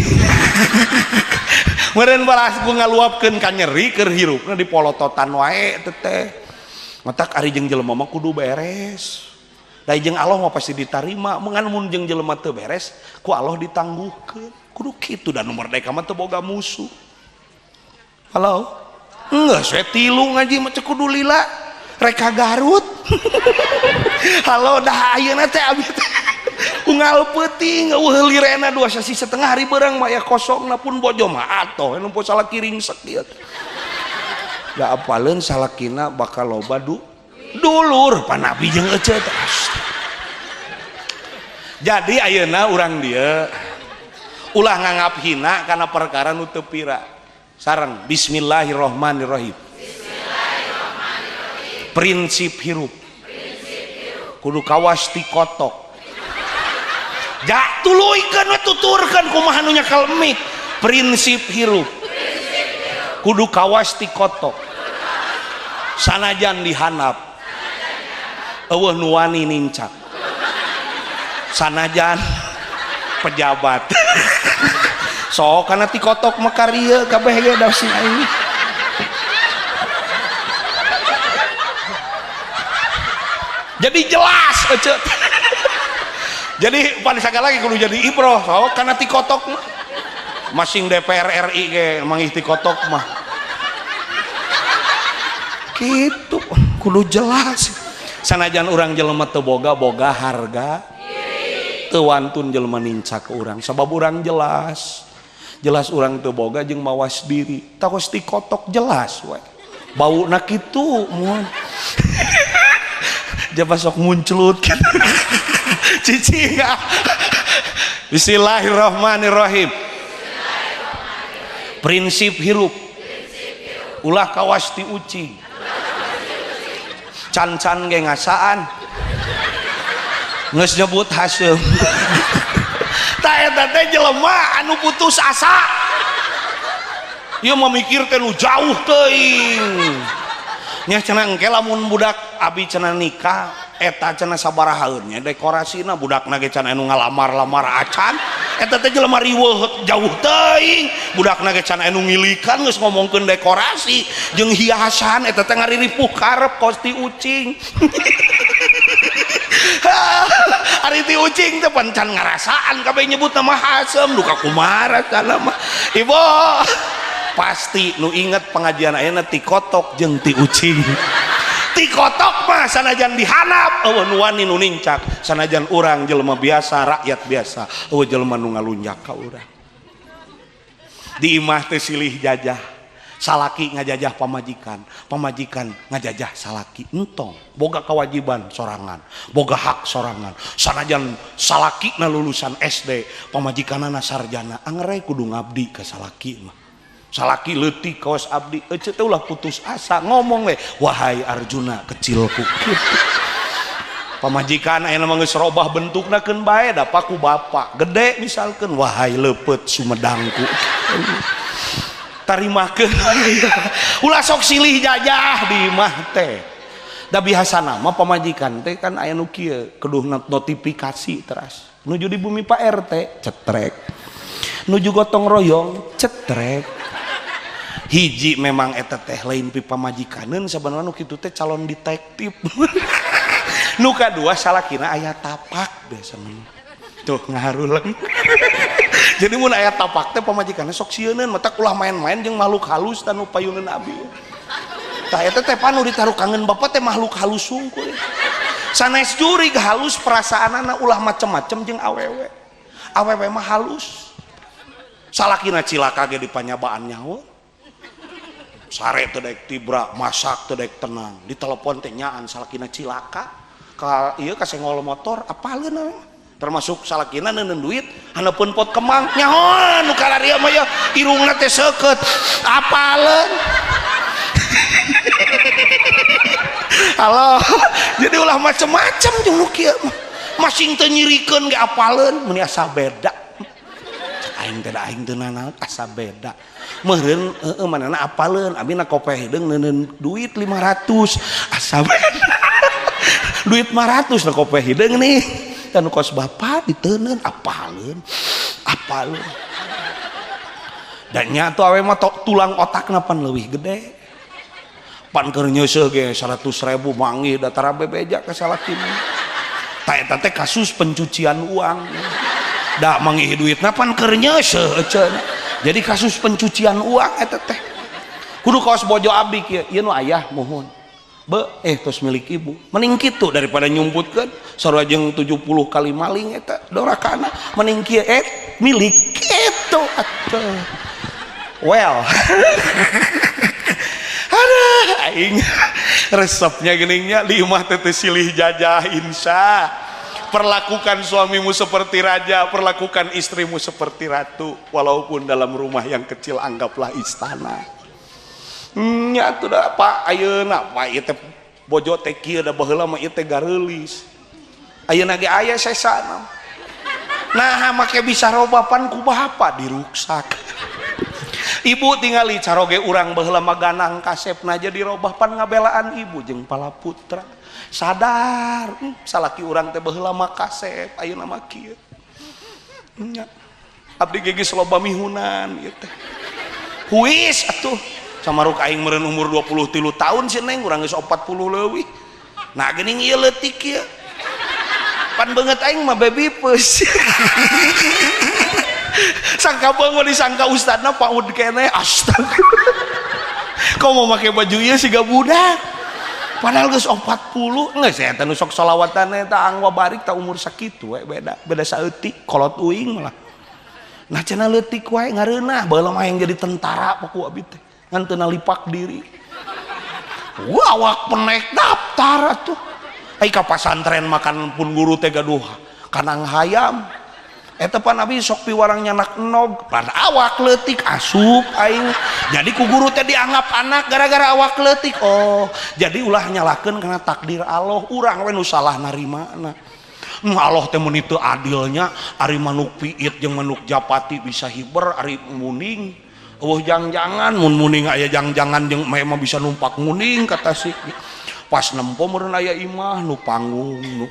Meureun balas ku ngaluapkeun ka nyeri keur hirupna dipolototan wae teh. Matak ari jeung jelema mah kudu beres. Da jeung Allah mah pasti ditarima, mengan mun jeung jelema teu beres ku Allah ditangguhkeun. Kudu kitu da nu merdeka mah teu boga musuh. Halo? Enggak, saya tilu ngaji mah kudu lila. Reka Garut. Halo dah ayeuna teh abi teh unggal peuting eueuh lirena 2 sasi setengah hari beurang mah ya kosongna pun bojo mah atoh nempo salah kiring sakieu. Da apaleun salakina bakal loba dulur pan nabi jeung ece teh. Jadi ayeuna urang dieu ulah nganggap hina kana perkara nu teu pira. Sareng bismillahirrahmanirrahim. Bismillahirrahmanirrahim. Prinsip hirup. Kudu kawas ti kotok. Ja tuluykeun we tuturkeun kumaha nu nyekel mik. Prinsip hirup. Kudu kawas ti kotok. Sanajan dihanap. Eueuh nu wani nincak. Sanajan pejabat. Sok kana ti kotok mah karieu kabeh ge da si aing. Jadi jelas ece. Jadi pan sagala lagi kudu jadi ibroh sok kana ti kotok mah. Masing DPR RI ge mangih ti kotok mah. Kitu kudu jelas. Sanajan urang jelema teu boga-boga harga teu wantun jelema nincak urang sabab urang jelas. Jelas urang teu boga jeung mawas diri. Takos ti kotok jelas we. Bauna kitu mun. Jaba sok munclut gitu. Cicing. Bismillahirrahmanirrahim. Prinsip hirup. Ulah kawas ti ucing. Can-can ge ngasaan. Geus nyebut haseum. Ta eta teh jelema anu putus asa. Ieu mah mikir teh nu jauh teuing. Nya cenah engke lamun budak abi cenah nikah eta cenah sabarahaeun nya dekorasina budakna ge can anu ngalamar-lamar acan eta teh jelema riweuh jauh teuing budakna ge can anu ngilikan geus ngomongkeun dekorasi jeung hiasan eta teh ngariripuh karep kos ti ucing. Ari ti ucing teh pan can ngarasaan kabeh nyebut nama hasem duka kumaha kana mah. Ibu pasti nu inget pengajian ayeuna ti kotok jeung ti ucing. Ti kotok mah sanajan dihanap eueuh nu wani nu nincak, sanajan urang jelema biasa, rakyat biasa, eueuh jelema nu ngalunjak ka urang. Di imah teh silih jajah, salaki ngajajah pamajikan, pamajikan ngajajah salaki. Entong boga kewajiban sorangan, boga hak sorangan. Sanajan salaki na lulusan SD, pamajikanana sarjana, angere kudu ngabdi ka salaki mah. Salaki leutik kawas abdi, ece teh ulah putus asa, ngomong we, wahai Arjuna kecilku. Kitu. Pamajikan ayeuna mah geus robah bentukna keun bae da paku bapak gede misalkeun, wahai leupeut Sumedangku. Tarimakeun. Ulah sok silih jajah di imah teh. Da biasana mah pamajikan teh kan aya nu kieu, keduh notifikasi teras. Nuju di bumi Pak RT cetrek. Nuju gotong royong cetrek. Hiji memang eta teh lain pi pamajikaneun, sabenerna nu kitu teh calon detektif. Nu kadua salakina aya tapak biasana. Tuh ngaharuleng. Jadi mun aya tapak teh pamajikanna sok sieuneun, matak ulah main-main jeung makhluk halus tanu payuneun abi. Tah eta teh panu ditaruh kangen bapak teh makhluk halus sungkul. Sanes jurig halus perasaanana, ulah macem-macem jeung awewe. Awewe mah halus. Salakina cilaka ge dipanyabaan nyawa. Sare teu daek tibra, masak teu daek tenang. Ditelepon teh nyaan salakina cilaka. Ka ieu kasenggol motor apaleun we. Termasuk salakina neuneun duit haneupeun pot kemang nyaho nu kalaria mah ya irungna teh seukeut apaleun. Halo, jadi ulah macem-macem jeung nu kieu mah. Masing teu nyirikeun ge apaleun, meuni asa beda. Cek aing teh da aing teu nanaon asa beda. Meureun heueuh manehna apaleun, abi na kope hideung neuneun duit 500 asa beda. Duit 500 na kope hideung nih. Tanu kos bapak diteunkeun apaleun, apaleun. Dan nya tuh awe mah tulang otakna pan leuwih gede. Pan keur nyeuseuh ge 100.000 manggih da tara bebeja ka salakina. Ta eta teh kasus pencucian uang. Da manggih duitna pan keur nyeuseuh eceuna. Jadi kasus pencucian uang eta teh. Kudu kaos bojo abdi kieu, ieu nu ayah mohon. Be, tos milik ibu. Mending kitu daripada nyumputkeun sarua jeung 70 kali maling eta dorakana. Mending kieu milik kitu atuh. Well. Aduh, aing resepnya geningnya di imah teh silih jajah insya. Perlakukan suamimu seperti raja, perlakukan istrimu seperti ratu, walaupun dalam rumah yang kecil anggaplah istana. Nya tuh dah Pak ayeuna Pak ieu teh bojo teh kieu da baheula mah ieu teh gareulis. Ayeuna ge aya sesana. Nah, make bisa robah pan ku bapa diruksak. Ibu tingali caroge urang baheula mah ganang kasepna aja dirobah pan ngabelaan ibu jeung palaputra. Sadar, salaki urang teh baheula mah kasep, ayeuna mah kieu. Nya. Abdi ge geus loba mihunan ieu teh. Huis atuh. Samaruk aing meureun umur 23 tahun si neng urang geus 40 leuwih. Nah geuning ieu leutik ieu. Pan beungeut aing mah baby pus. Sangka bangun disangka ustadna paud keneh, astagfirullah. Kok mau make baju ieu siga budak? Padahal geus 40, geus eta nu sok solawatan eta angwa barik ta umur sakitu we beda, beda saeutik kolot uing malah. Nah cenah leutik wae ngareunah, baheula mah hayang jadi tentara paku abi teh. Ngan teu nalipak diri. Wah, awak penek daftar atuh. Ai ka pasantren makan pun guru teh gaduh kanang hayam. Eta pan abi sok piwarang nyanak enog, pan awak leutik asup aing. Jadi ku guru teh dianggap anak gara-gara awak leutik. Oh, jadi ulah nyalakeun kana takdir Allah, urang we nu salah narimana. Allah teh mun teu adilnya, ari manuk piit jeung manuk japati bisa hiber, ari muning. Eueuh jang-jangan mun muning aya jang-jangan jeung mah bisa numpak muning kata si. Pas nempo meureun aya imah nu panggung nu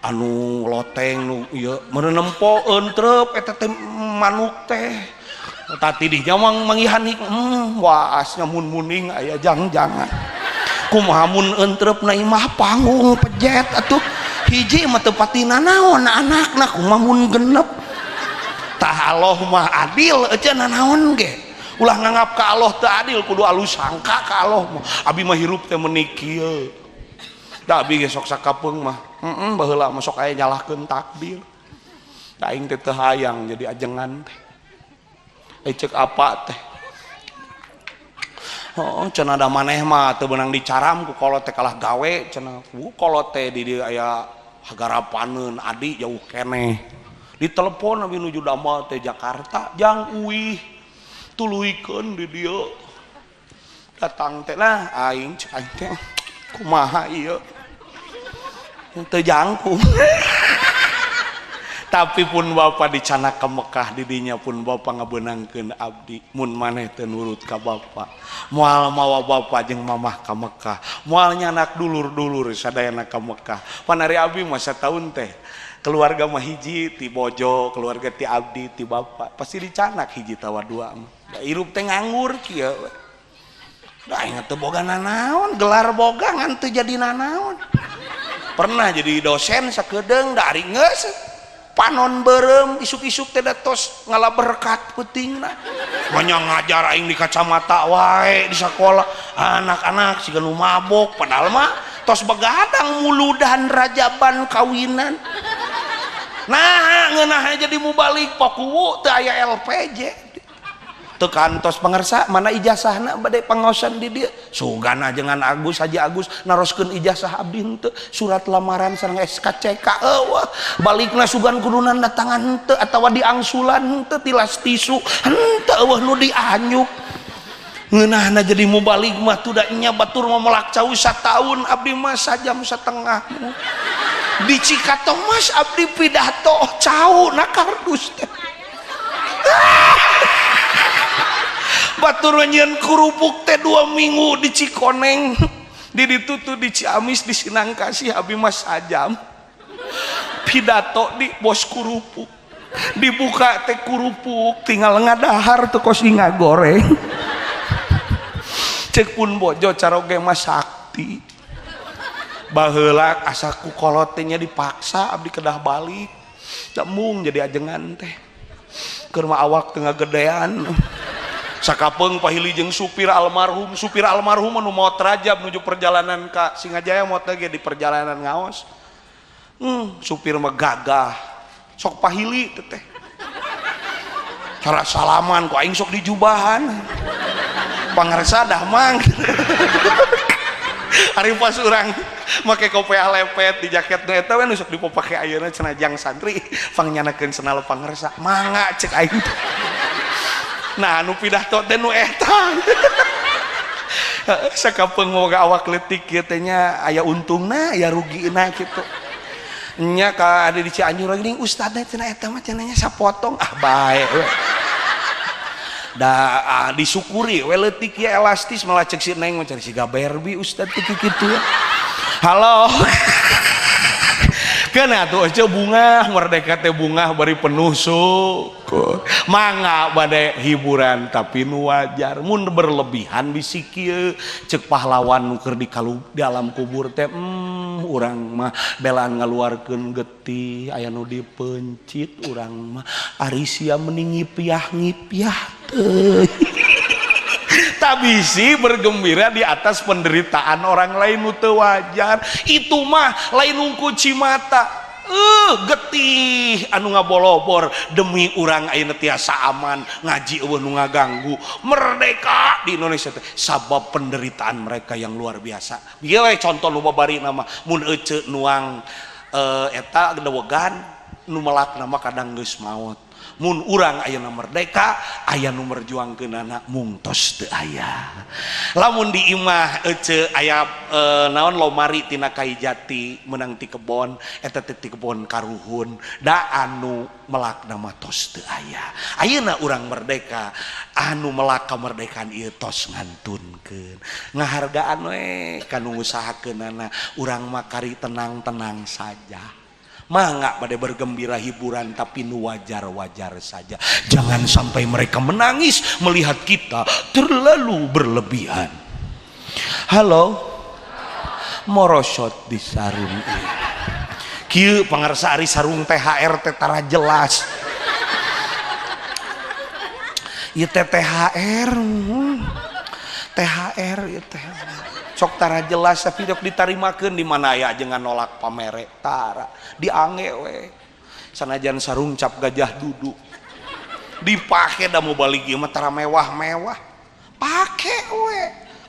anu loteng nu ieu meureun nempo entrep eta teh manuk teh. Tati dinya manggihan waasnya mun muning aya jang-jangan. Kumaha mun entrep na imah panggung pejet atuh. Hiji mah teu patina naon anakna kumaha mun genep. Tah Allah mah adil euceun nanaon ge. Ulah nganggap ka Allah teu adil, kudu alus sangka ka Allah mah. Abi mah hirup teh meuni kieu. Da abi ge sok sakapeung mah. Heeh, baheula mah sok aya nyalahkeun takdir. Da aing teh teu hayang jadi ajengan teh. Ceuk apa teh? Oh, cenah da maneh mah teu beunang dicaram ku kolot teh kalah gawe cenah. Ku kolot teh di dieu aya hagarapaneun adi jauh keneh. Ditelepon abi nuju damel teh Jakarta, jang uih tuluykeun di dieu. Datang teh lah aing cek aing teh kumaha ieu? Teu jangkung. Tapi pun bapa dicanak ke Mekah didinya pun bapa ngabeunangkeun abdi mun maneh teu nurut ka bapa moal mawa bapa jeung mamah ka Mekah moal nyanak dulur-dulur sadayana ka Mekah. Pan ari abdi mah sataun teh keluarga mah hiji ti bojo, keluarga ti abdi ti bapa pasti dicanak hiji tawa dua mah. Da hirup teh nganggur kieu we. Da aing teu boga nanaon, gelar boga ngan teu jadi nanaon. Pernah jadi dosen sakedeung da ari geus panon berem isuk-isuk teh tos ngala berkat peutingna. Banyak ngajar aing di kacamata wae di sekolah anak-anak siga nu mabok padahal mah tos begadang muludan rajaban kawinan. Nah ngeunah jadi mubalik pokuwu teu aya LPJ teu kantos pangersa mana ijazahna bade pangaosan di dieu sugana jangan Agus Haji Agus naroskeun ijazah abdi henteu surat lamaran sareng SKCK eueuh balikna sugan kudu datangan henteu atawa diangsulan henteu tilas tisu henteu eueuh nu dianyuk ngeunahna jadi mubalik mah tuh nya batur mah melak cau sataun abdi mah sajam setengah di Cikatomas abdi pidato cau na kardus teh. Batur nyieun kerupuk teh 2 minggu di Cikoneng di ditu tuh di Ciamis di Sinangkasih abdi mah sajam pidato di bos kerupuk dibuka teh kerupuk tinggal ngadahar teu kos ngagoreng cek pun bojo caroge mah sakti baheula asa ku kolot teh nya dipaksa abdi kedah balik embung jadi ajengan teh keur mah awak teu ngagedean. Sakapeung pahili jeung supir almarhum anu maot Rajab nuju perjalanan ka Singajaya maot ge di perjalanan ngaos. Supir mah gagah sok pahili teh cara salaman ku aing sok dijubahan pangersa dah mang. Ari pas urang make kopiah lepet di jaket nu eta we nu sok dipapake ayeuna cenah jang santri pangnyandakeun senal pangersa mangga cek aing. Nah anu pidato teh nu eta. Sakapeung moga awak leutik kieu teh nya aya untungna aya rugina kitu. Nya ka ada di Cianjur geuning ustad teh cenah eta mah cenah nya sapotong ah bae we. Da disyukuri we leutik ieu elastis malah cek si Neng mah cari siga Barbie ustad teh kitu. Halo. Keuna atuh euceu bungah merdeka teh bungah bari penuh syukur. Mangga bade hiburan tapi nu wajar mun berlebihan bisi kieu cek pahlawan nu keur di alam kubur teh urang mah belaan ngaluarkeun getih aya nu dipencit urang mah ari sia mending ngipiah-ngipiah teuing. Tabisi bergembira di atas penderitaan orang lain nu teu wajar itu mah lain kunci mata getih anu ngabolobor demi urang ayeuna tiasa aman ngaji eueuh nu ngaganggu merdeka di Indonesia teh sabab penderitaan mereka yang luar biasa. Ieu we contoh nu babari nama mun eceu nuang eta gedewegan nu melak nama kadang geus maot. Mun urang ayeuna merdeka aya nu merjuangkeunana mung tos teu aya. Lamun di imah eceu aya naon lomari tina kai jati meunang ti kebon eta teh ti kebon karuhun da anu melak nama tos teu aya. Ayeuna urang merdeka anu melak kamerdekaan ieu tos ngantunkeun. Ngahargaan we ka nu ngusahakeunana urang mah kari tenang-tenang saja. Mangga pada bergembira hiburan tapi nu wajar-wajar saja. Jangan sampai mereka menangis melihat kita terlalu berlebihan. Halo, morosot di sarung ini. Kieu pangarsa ari sarung THR teh tara jelas. Ieu teh THR. THR ieu teh. Sok tara jelas tapi dok ditarimakeun di mana aya jeung nolak pamere tara. Diangge we. Sanajan sarung cap gajah duduk. Dipake da mau balik ieu mah tara mewah-mewah. Pake we.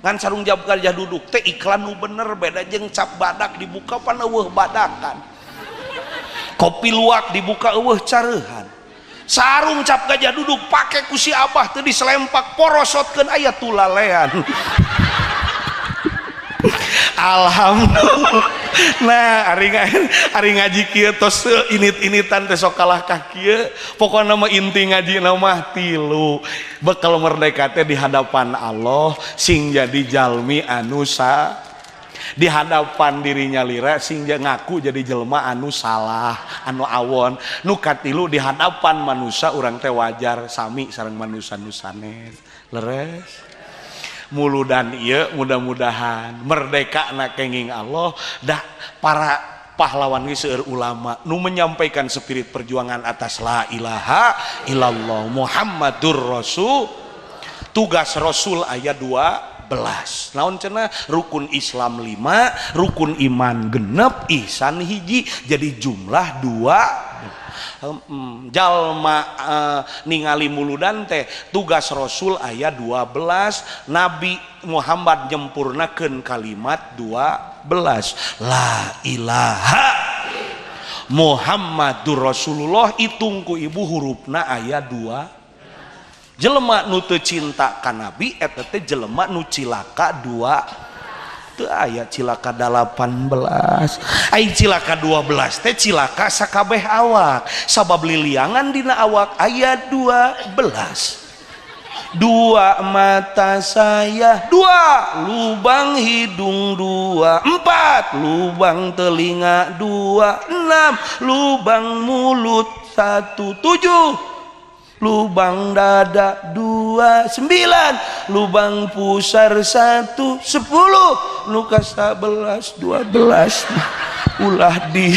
Ngan sarung cap gajah duduk teh iklan nu bener beda jeung cap badak dibuka pan eueuh badakan. Kopi luwak dibuka eueuh careuhan. Sarung cap gajah duduk pake ku si abah teu diselempak porosotkeun aya tulalean. Alhamdulillah. Nah, ari ngaji kieu tos init-initan teh sok kalah ka kieu. Pokona mah inti ngaji mah tilu. Bekal merdeka teh di hadapan Allah sing jadi jalmi anu sa di hadapan dirinya lira sing ngaku jadi jelma anu salah anu awon. Nu katilu di hadapan manusia urang teh wajar sami sareng manusia nu sanes. Leres muludan ieu mudah-mudahan merdeka na kenging Allah dah para pahlawan ge seueur ulama nu menyampaikan spirit perjuangan atas la ilaha illallah Muhammadur Rasul. Tugas Rasul ayat 12. Naon cenah rukun Islam 5, rukun iman 6, ihsan 1, jadi jumlah 2. Jalma ningali muludan teh tugas Rasul ayat 12, Nabi Muhammad nyempurnakeun kalimat 12 la ilaha Muhammadur Rasulullah. Hitung ku ibu hurufna ayat 2. Jelema nu teu cinta ka Nabi eta teh jelema nu cilaka 2. Teu aya cilaka 18. Ai cilaka 12 teh cilaka sakabeh awak. Sabab liliangan dina awak aya 12. 2 mata saya, 2 lubang hidung, 2, 4 lubang telinga, 2, 6 lubang mulut, 1, 7 lubang dada, 2, 9 lubang pusar, 1, 10 luka 11, 12 ulah di.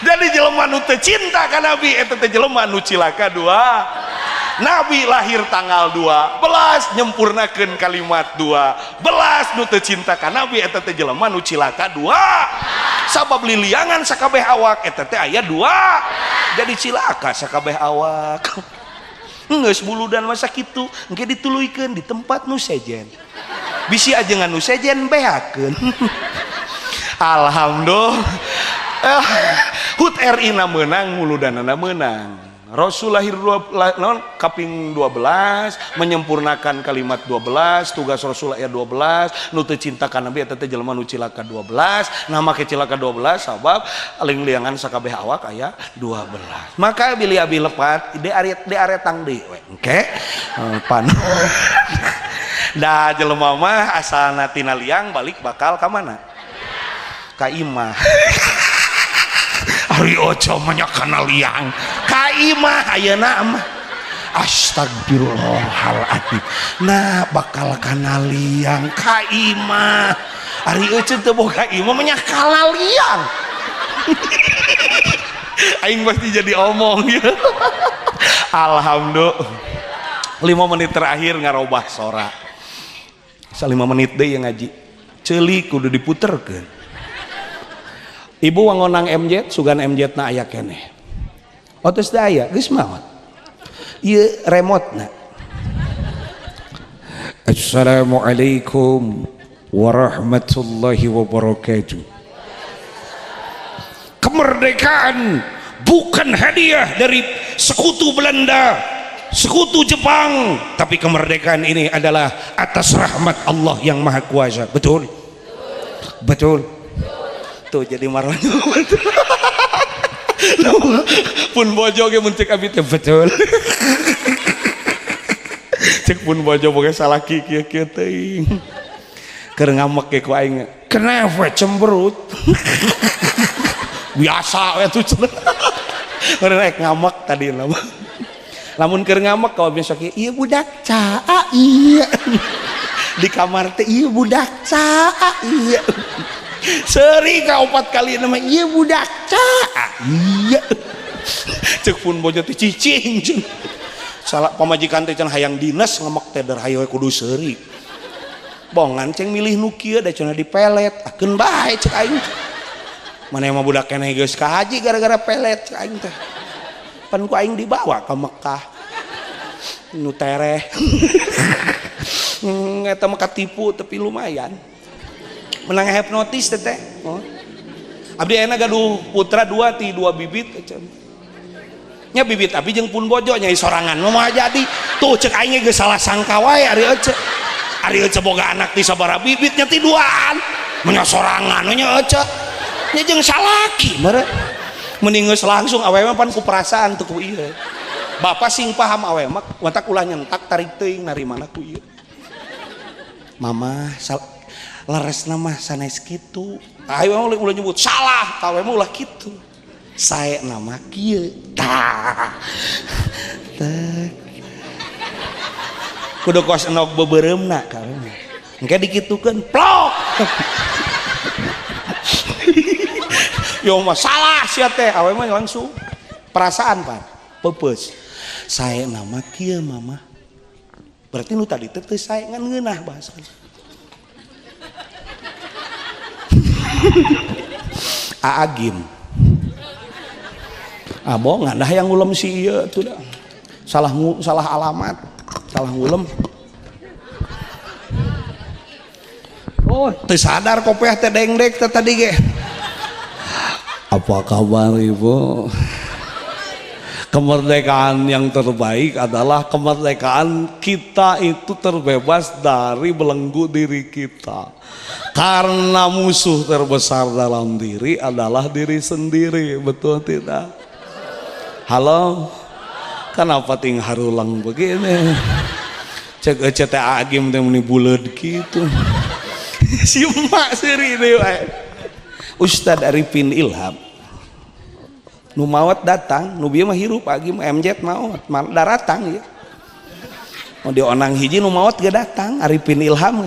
Jadi jelema nu teu cinta ka Nabi eta teh jelema nu cilaka 2. Nabi lahir tanggal 12 nyempurnakeun kalimat 12. Nu teu cinta ka Nabi eta teh jelema nu cilaka 2. Sabab liliangan sakabeh awak eta teh aya 2. Jadi cilaka sakabeh awak. Geus muludan masa kitu engke dituluykeun di tempat nu sejen. Bisi ajengan nu sejen beakeun. Alhamdulillah. HUT RI na meunang muludanana meunang. Rasul lahir kaping 12 menyempurnakan kalimat 12, tugas Rasul ayat 12, nu teu cinta ka Nabi eta teh jelema nu cilaka 12, nah make cilaka 12 sabab lingliangan sakabeh awak aya 12. Maka bilih abi lepat de aretang deui we engke pan. Da jelema mah asalna tina liang balik bakal ka mana? Ka imah. Ari ojo mah kana liang. Ka imah ayeuna mah. Astagfirullahaladzim. Nah bakal kana liang ka imah. Ari euceut teu boga imah mah nya kana liang. Aing pasti jadi omong ya. Alhamdulillah. 5 menit terakhir ngarobah sora. 5 menit deui yang ngaji. Ceuli kudu diputerkeun. Ibu wangonang MJ, sugan MJ na aya keneh. Otos teh aya, geus maot. Ieu remote na. Assalamualaikum warahmatullahi wabarakatuh. Kemerdekaan bukan hadiah dari sekutu Belanda, sekutu Jepang, tapi kemerdekaan ini adalah atas rahmat Allah yang Maha Kuasa. Betul? Betul. Tuh jadi marahnya. Pun bojo ge mun cek abi teh betul. Cek pun bojo boga salah kieu kieu teuing. Keur ngamek ge ku aing. Kenapa cemberut? Biasa we tuh cenah. Keur rek ngamek tadi mah. Lamun keur ngamek kalau biasa kieu, ieu budak caa iya. Di kamar teh ieu budak caa iya. Seri ka 4 kali nama ieu budak caa iya. Cek pun bojo teh cicing. Salah pamajikan teh cenah hayang dinas ngemek teh der hayo kudu seuri. Bongan ceng milih nu kieu da cenah dipelet. Akeun bae cek aing. Mana mah budak keneh geus ka haji gara-gara pelet cek aing teh. Pan ku aing dibawa ka Mekah. Nu tereh. Eta mah katipu tapi lumayan. Menang hipnotis teh teh. Oh. Abdi ayeuna gaduh putra dua ti dua bibit nya bibit abi jeung pun bojo nya sorangan mah jadi tuh cek aing geus salah sangka wae ari ece ari ece boga anak ti sabaraha bibit nya ti duaan nya sorangan nya ece nya jeung salaki mere mending geus langsung awewe pan ku perasaan teu ku ieu bapak sing paham awewe mah watak ulah nyentak tarik teuing narimana ku ieu mama leresna mah sanes kitu ayo mah ulah nyebut salah ka awewe mah ulah kitu sae nama kieu tah kudu kos endog beubereumna ka awewe engke dikitukeun plok yo mah salah sia teh awewe mah langsung perasaan pan peupeus sae nama kieu mama berarti nu tadi teh teu sae ngan ngeunah bahasana. Aagim abo nggak yang ngulem si ieu tuh dah. Salah alamat, salah ngulem. Oh, teu sadar kopiah teh dengdek teh tadi ge. Apa kabar Ibu? Kemerdekaan yang terbaik adalah kemerdekaan kita itu terbebas dari belenggu diri kita. Karena musuh terbesar dalam diri adalah diri sendiri, betul tidak? Halo, kenapa ting harulang begini? Cek ece teh agim teh meni buleud kitu. Si emak seuri deui wae. Ustad Arifin Ilham. Nu maot datang, nu bieu mah hirup agim MZ maot, daratang ya. Mau dionang hiji nu maot ge datang Arifin Ilham.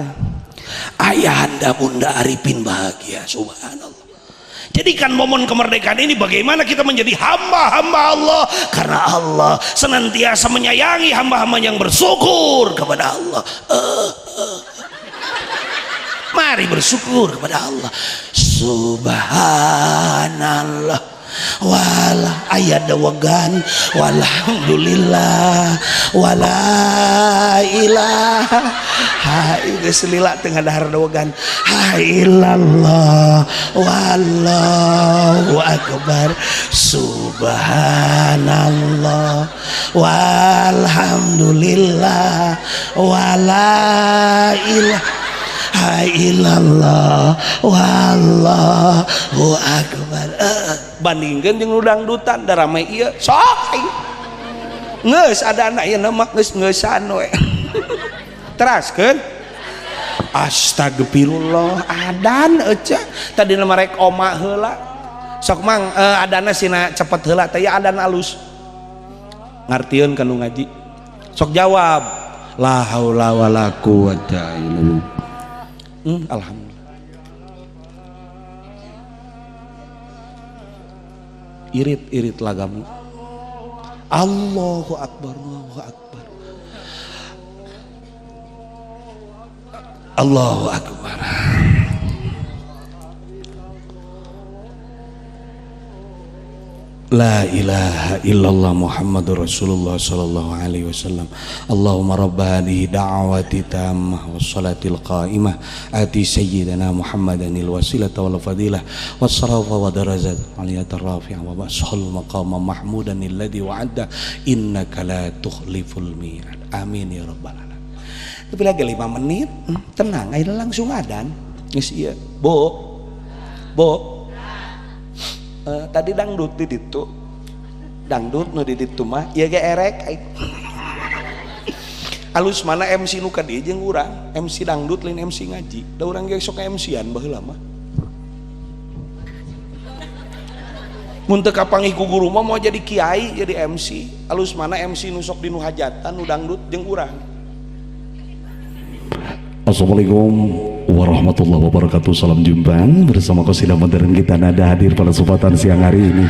Ayahanda bunda Arifin bahagia, subhanallah. Jadikan momen kemerdekaan ini bagaimana kita menjadi hamba-hamba Allah, karena Allah senantiasa menyayangi hamba-hamba yang bersyukur kepada Allah. Mari bersyukur kepada Allah. Subhanallah wala ayada wagan walhamdulillah wala ilaha geus lila teu ngadahar dawagan ha illallah wallahu akbar subhanallah walhamdulillah wala ilaha illallah wallahu akbar. Bandingkeun jeung nu dangdutan da rame ieu sok geus ada anak ieu mah geus ngeusan we. Teraskeun astagfirullah adan euca tadi mah rek oma heula sok mang adana sina cepet heula teh ya adan alus ngartieun ka nu ngaji sok jawab la haula wala quwata illa billah. Alhamdulillah. Irit-irit lagamu. Allahu akbar, Allahu akbar. Allahu akbar. La ilaha illallah Muhammadur Rasulullah sallallahu alaihi wasallam. Allahumma rabb hadhihi da'wati tammah wassalatil qa'imah ati sayyidina Muhammadanil wasilata wal fadilah wassarafa wa darajat aliyatar rafi'ah wa bashal maqama mahmudan alladhi wa'adda innaka la tukhliful mi'ad. Amin ya rabbal alamin. Tapi lagi 5 menit tenang ayo langsung adan. Geus ieu. Bu. Bu. Tadi dangdut di ditu, dangdut nu di ditu mah ieu ge erek. Alus mana MC nu ka dieu jeung urang, MC dangdut lain MC ngaji. Da urang ge sok MC-an baheula mah. Mun teu kapanggih ku guru mah mau jadi kiai, jadi MC. Alus mana MC nu sok di nu hajatan nu dangdut jeung urang. Assalamualaikum Warahmatullahi wabarakatuh. Salam jumpa bersama Qasidah Modern Gita Nada hadir pada kesempatan siang hari ini.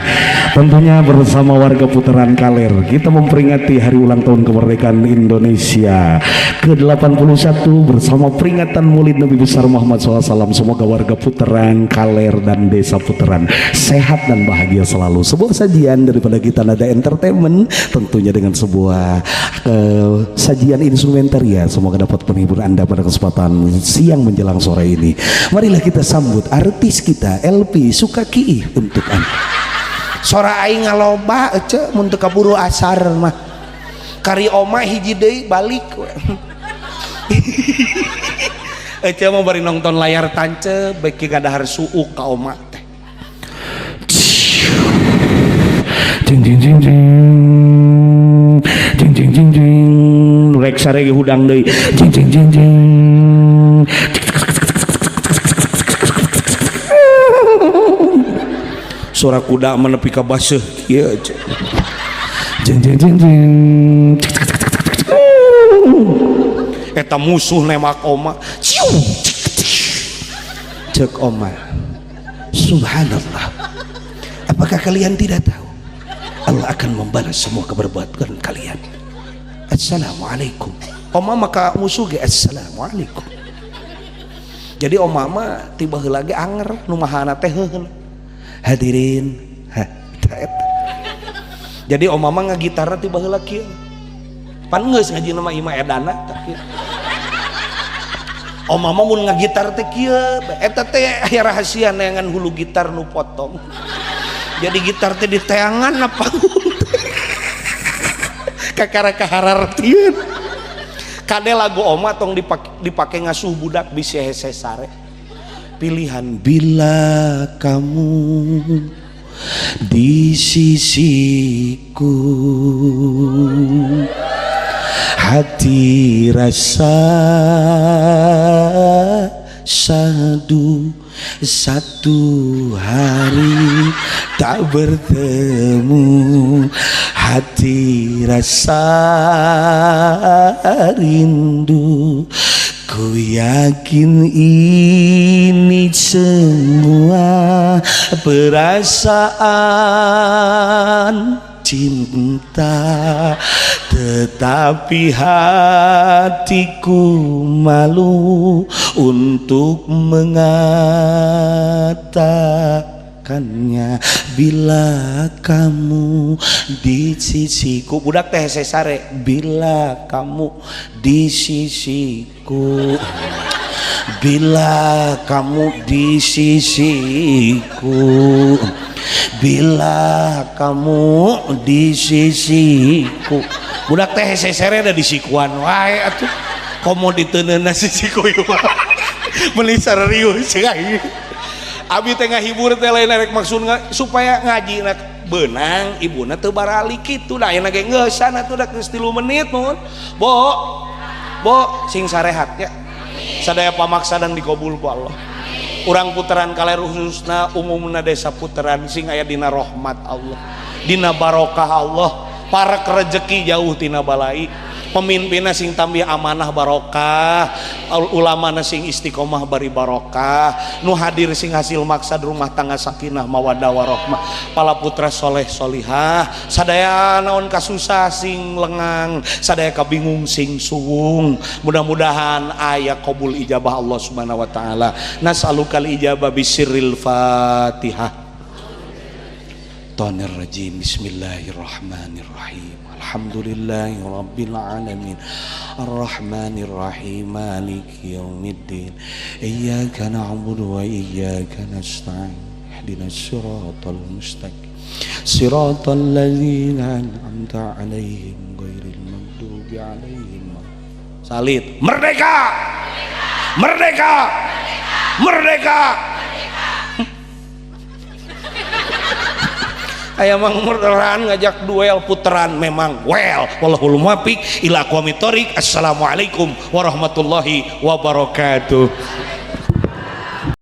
Tentunya bersama warga Puteran Kaler, kita memperingati hari ulang tahun kemerdekaan Indonesia ke-81 bersama peringatan Maulid Nabi besar Muhammad SAW. Semoga warga Puteran Kaler dan Desa Puteran sehat dan bahagia selalu. Sebuah sajian daripada Gita Nada Entertainment, tentunya dengan sebuah sajian instrumentaria. Semoga dapat menghibur Anda pada kesempatan siang menjelang sore ini. Marilah kita sambut artis kita LP Sukaki untuk Anda. Sora aing ngaloba ece mun teu kaburu asar mah. Kari oma hiji deui balik we. Ece mah bari nonton layar tancep beki ngadahar suuk ka oma teh. Jing jing jing jing. Jing jing jing jing. Rek sare ge hudang deui. Jing jing jing jing. Suara kuda menepi ka baseuh kieu ece. Jing jing jing jing. Eta musuh nemak oma. Ciu. Cek oma. Subhanallah. Apakah kalian tidak tahu Allah akan membalas semua keberbuatan kalian? Assalamualaikum. Oma maka musuh ge assalamualaikum. Jadi oma mah tiba heula ge anger nu mahana teh heuheul. Hadirin, hah, eta. Jadi oma mah ngagitarna tiba heula kieu. Pan geus ngaji mah imah edana tah kieu. Oma mah mun ngagitar teh kieu, eta teh aya rahasia neangan hulu gitar nu potong. Jadi gitar teh diteangan apa kakara kaharartieun. Kade lagu oma tong dipake ngasuh budak bisi hese sare. Pilihan bila kamu di sisiku, hati rasa sadu, satu hari tak bertemu, hati rasa rindu. Ku yakin ini semua perasaan cinta, tetapi hatiku malu untuk mengatakannya. Bila kamu di sisiku, budak teh sesare, bila kamu di sisiku, bila kamu di sisiku, bila kamu di sisiku. Budak teh sesere da di sikuan wae atuh. Komo diteuneunan sisiku ieu mah. Meuni serius aing. Abi teh ngahibur teh lain rek maksud supaya ngaji na beunang ibuna teu barali kitu da ayeuna ge geus atuh da geus 3 menit mun. Bo. Bo sing sarehat ya. Sadaya pamaksa dan dikabul ku Allah. Urang Puteran Kaler khususna umumna desa Puteran sing aya dina rahmat Allah, dina barokah Allah, para rezeki jauh tina balai, pemimpinna sing tambih amanah barokah, ulamana sing istiqomah bari barokah, nu hadir sing hasil maksad rumah tangga sakinah mawaddah warahmah, pala putra soleh solihah, sadaya naon kasusah sing lengang, sadaya kabingung sing suwung. Mudah-mudahan aya qabul ijabah Allah Subhanahu wa taala. Nas'alukal ijabah bisirril Fatihah. Tanir rajim. Bismillahirrahmanirrahim. Alhamdulillahi rabbil alamin. Arrahmanir rahim. Maliki yaumiddin. Iyyaka na'budu wa iyyaka nasta'in. Ihdinas siratal mustaqim. Siratal ladzina an'amta 'alaihim ghairil maghdubi 'alaihim. Salit. Merdeka! Merdeka! Merdeka! Aya mang murteran ngajak duel puteran memang well. Wallahul muwaffiq ila aqwamit thoriq. Assalamualaikum warahmatullahi wabarakatuh.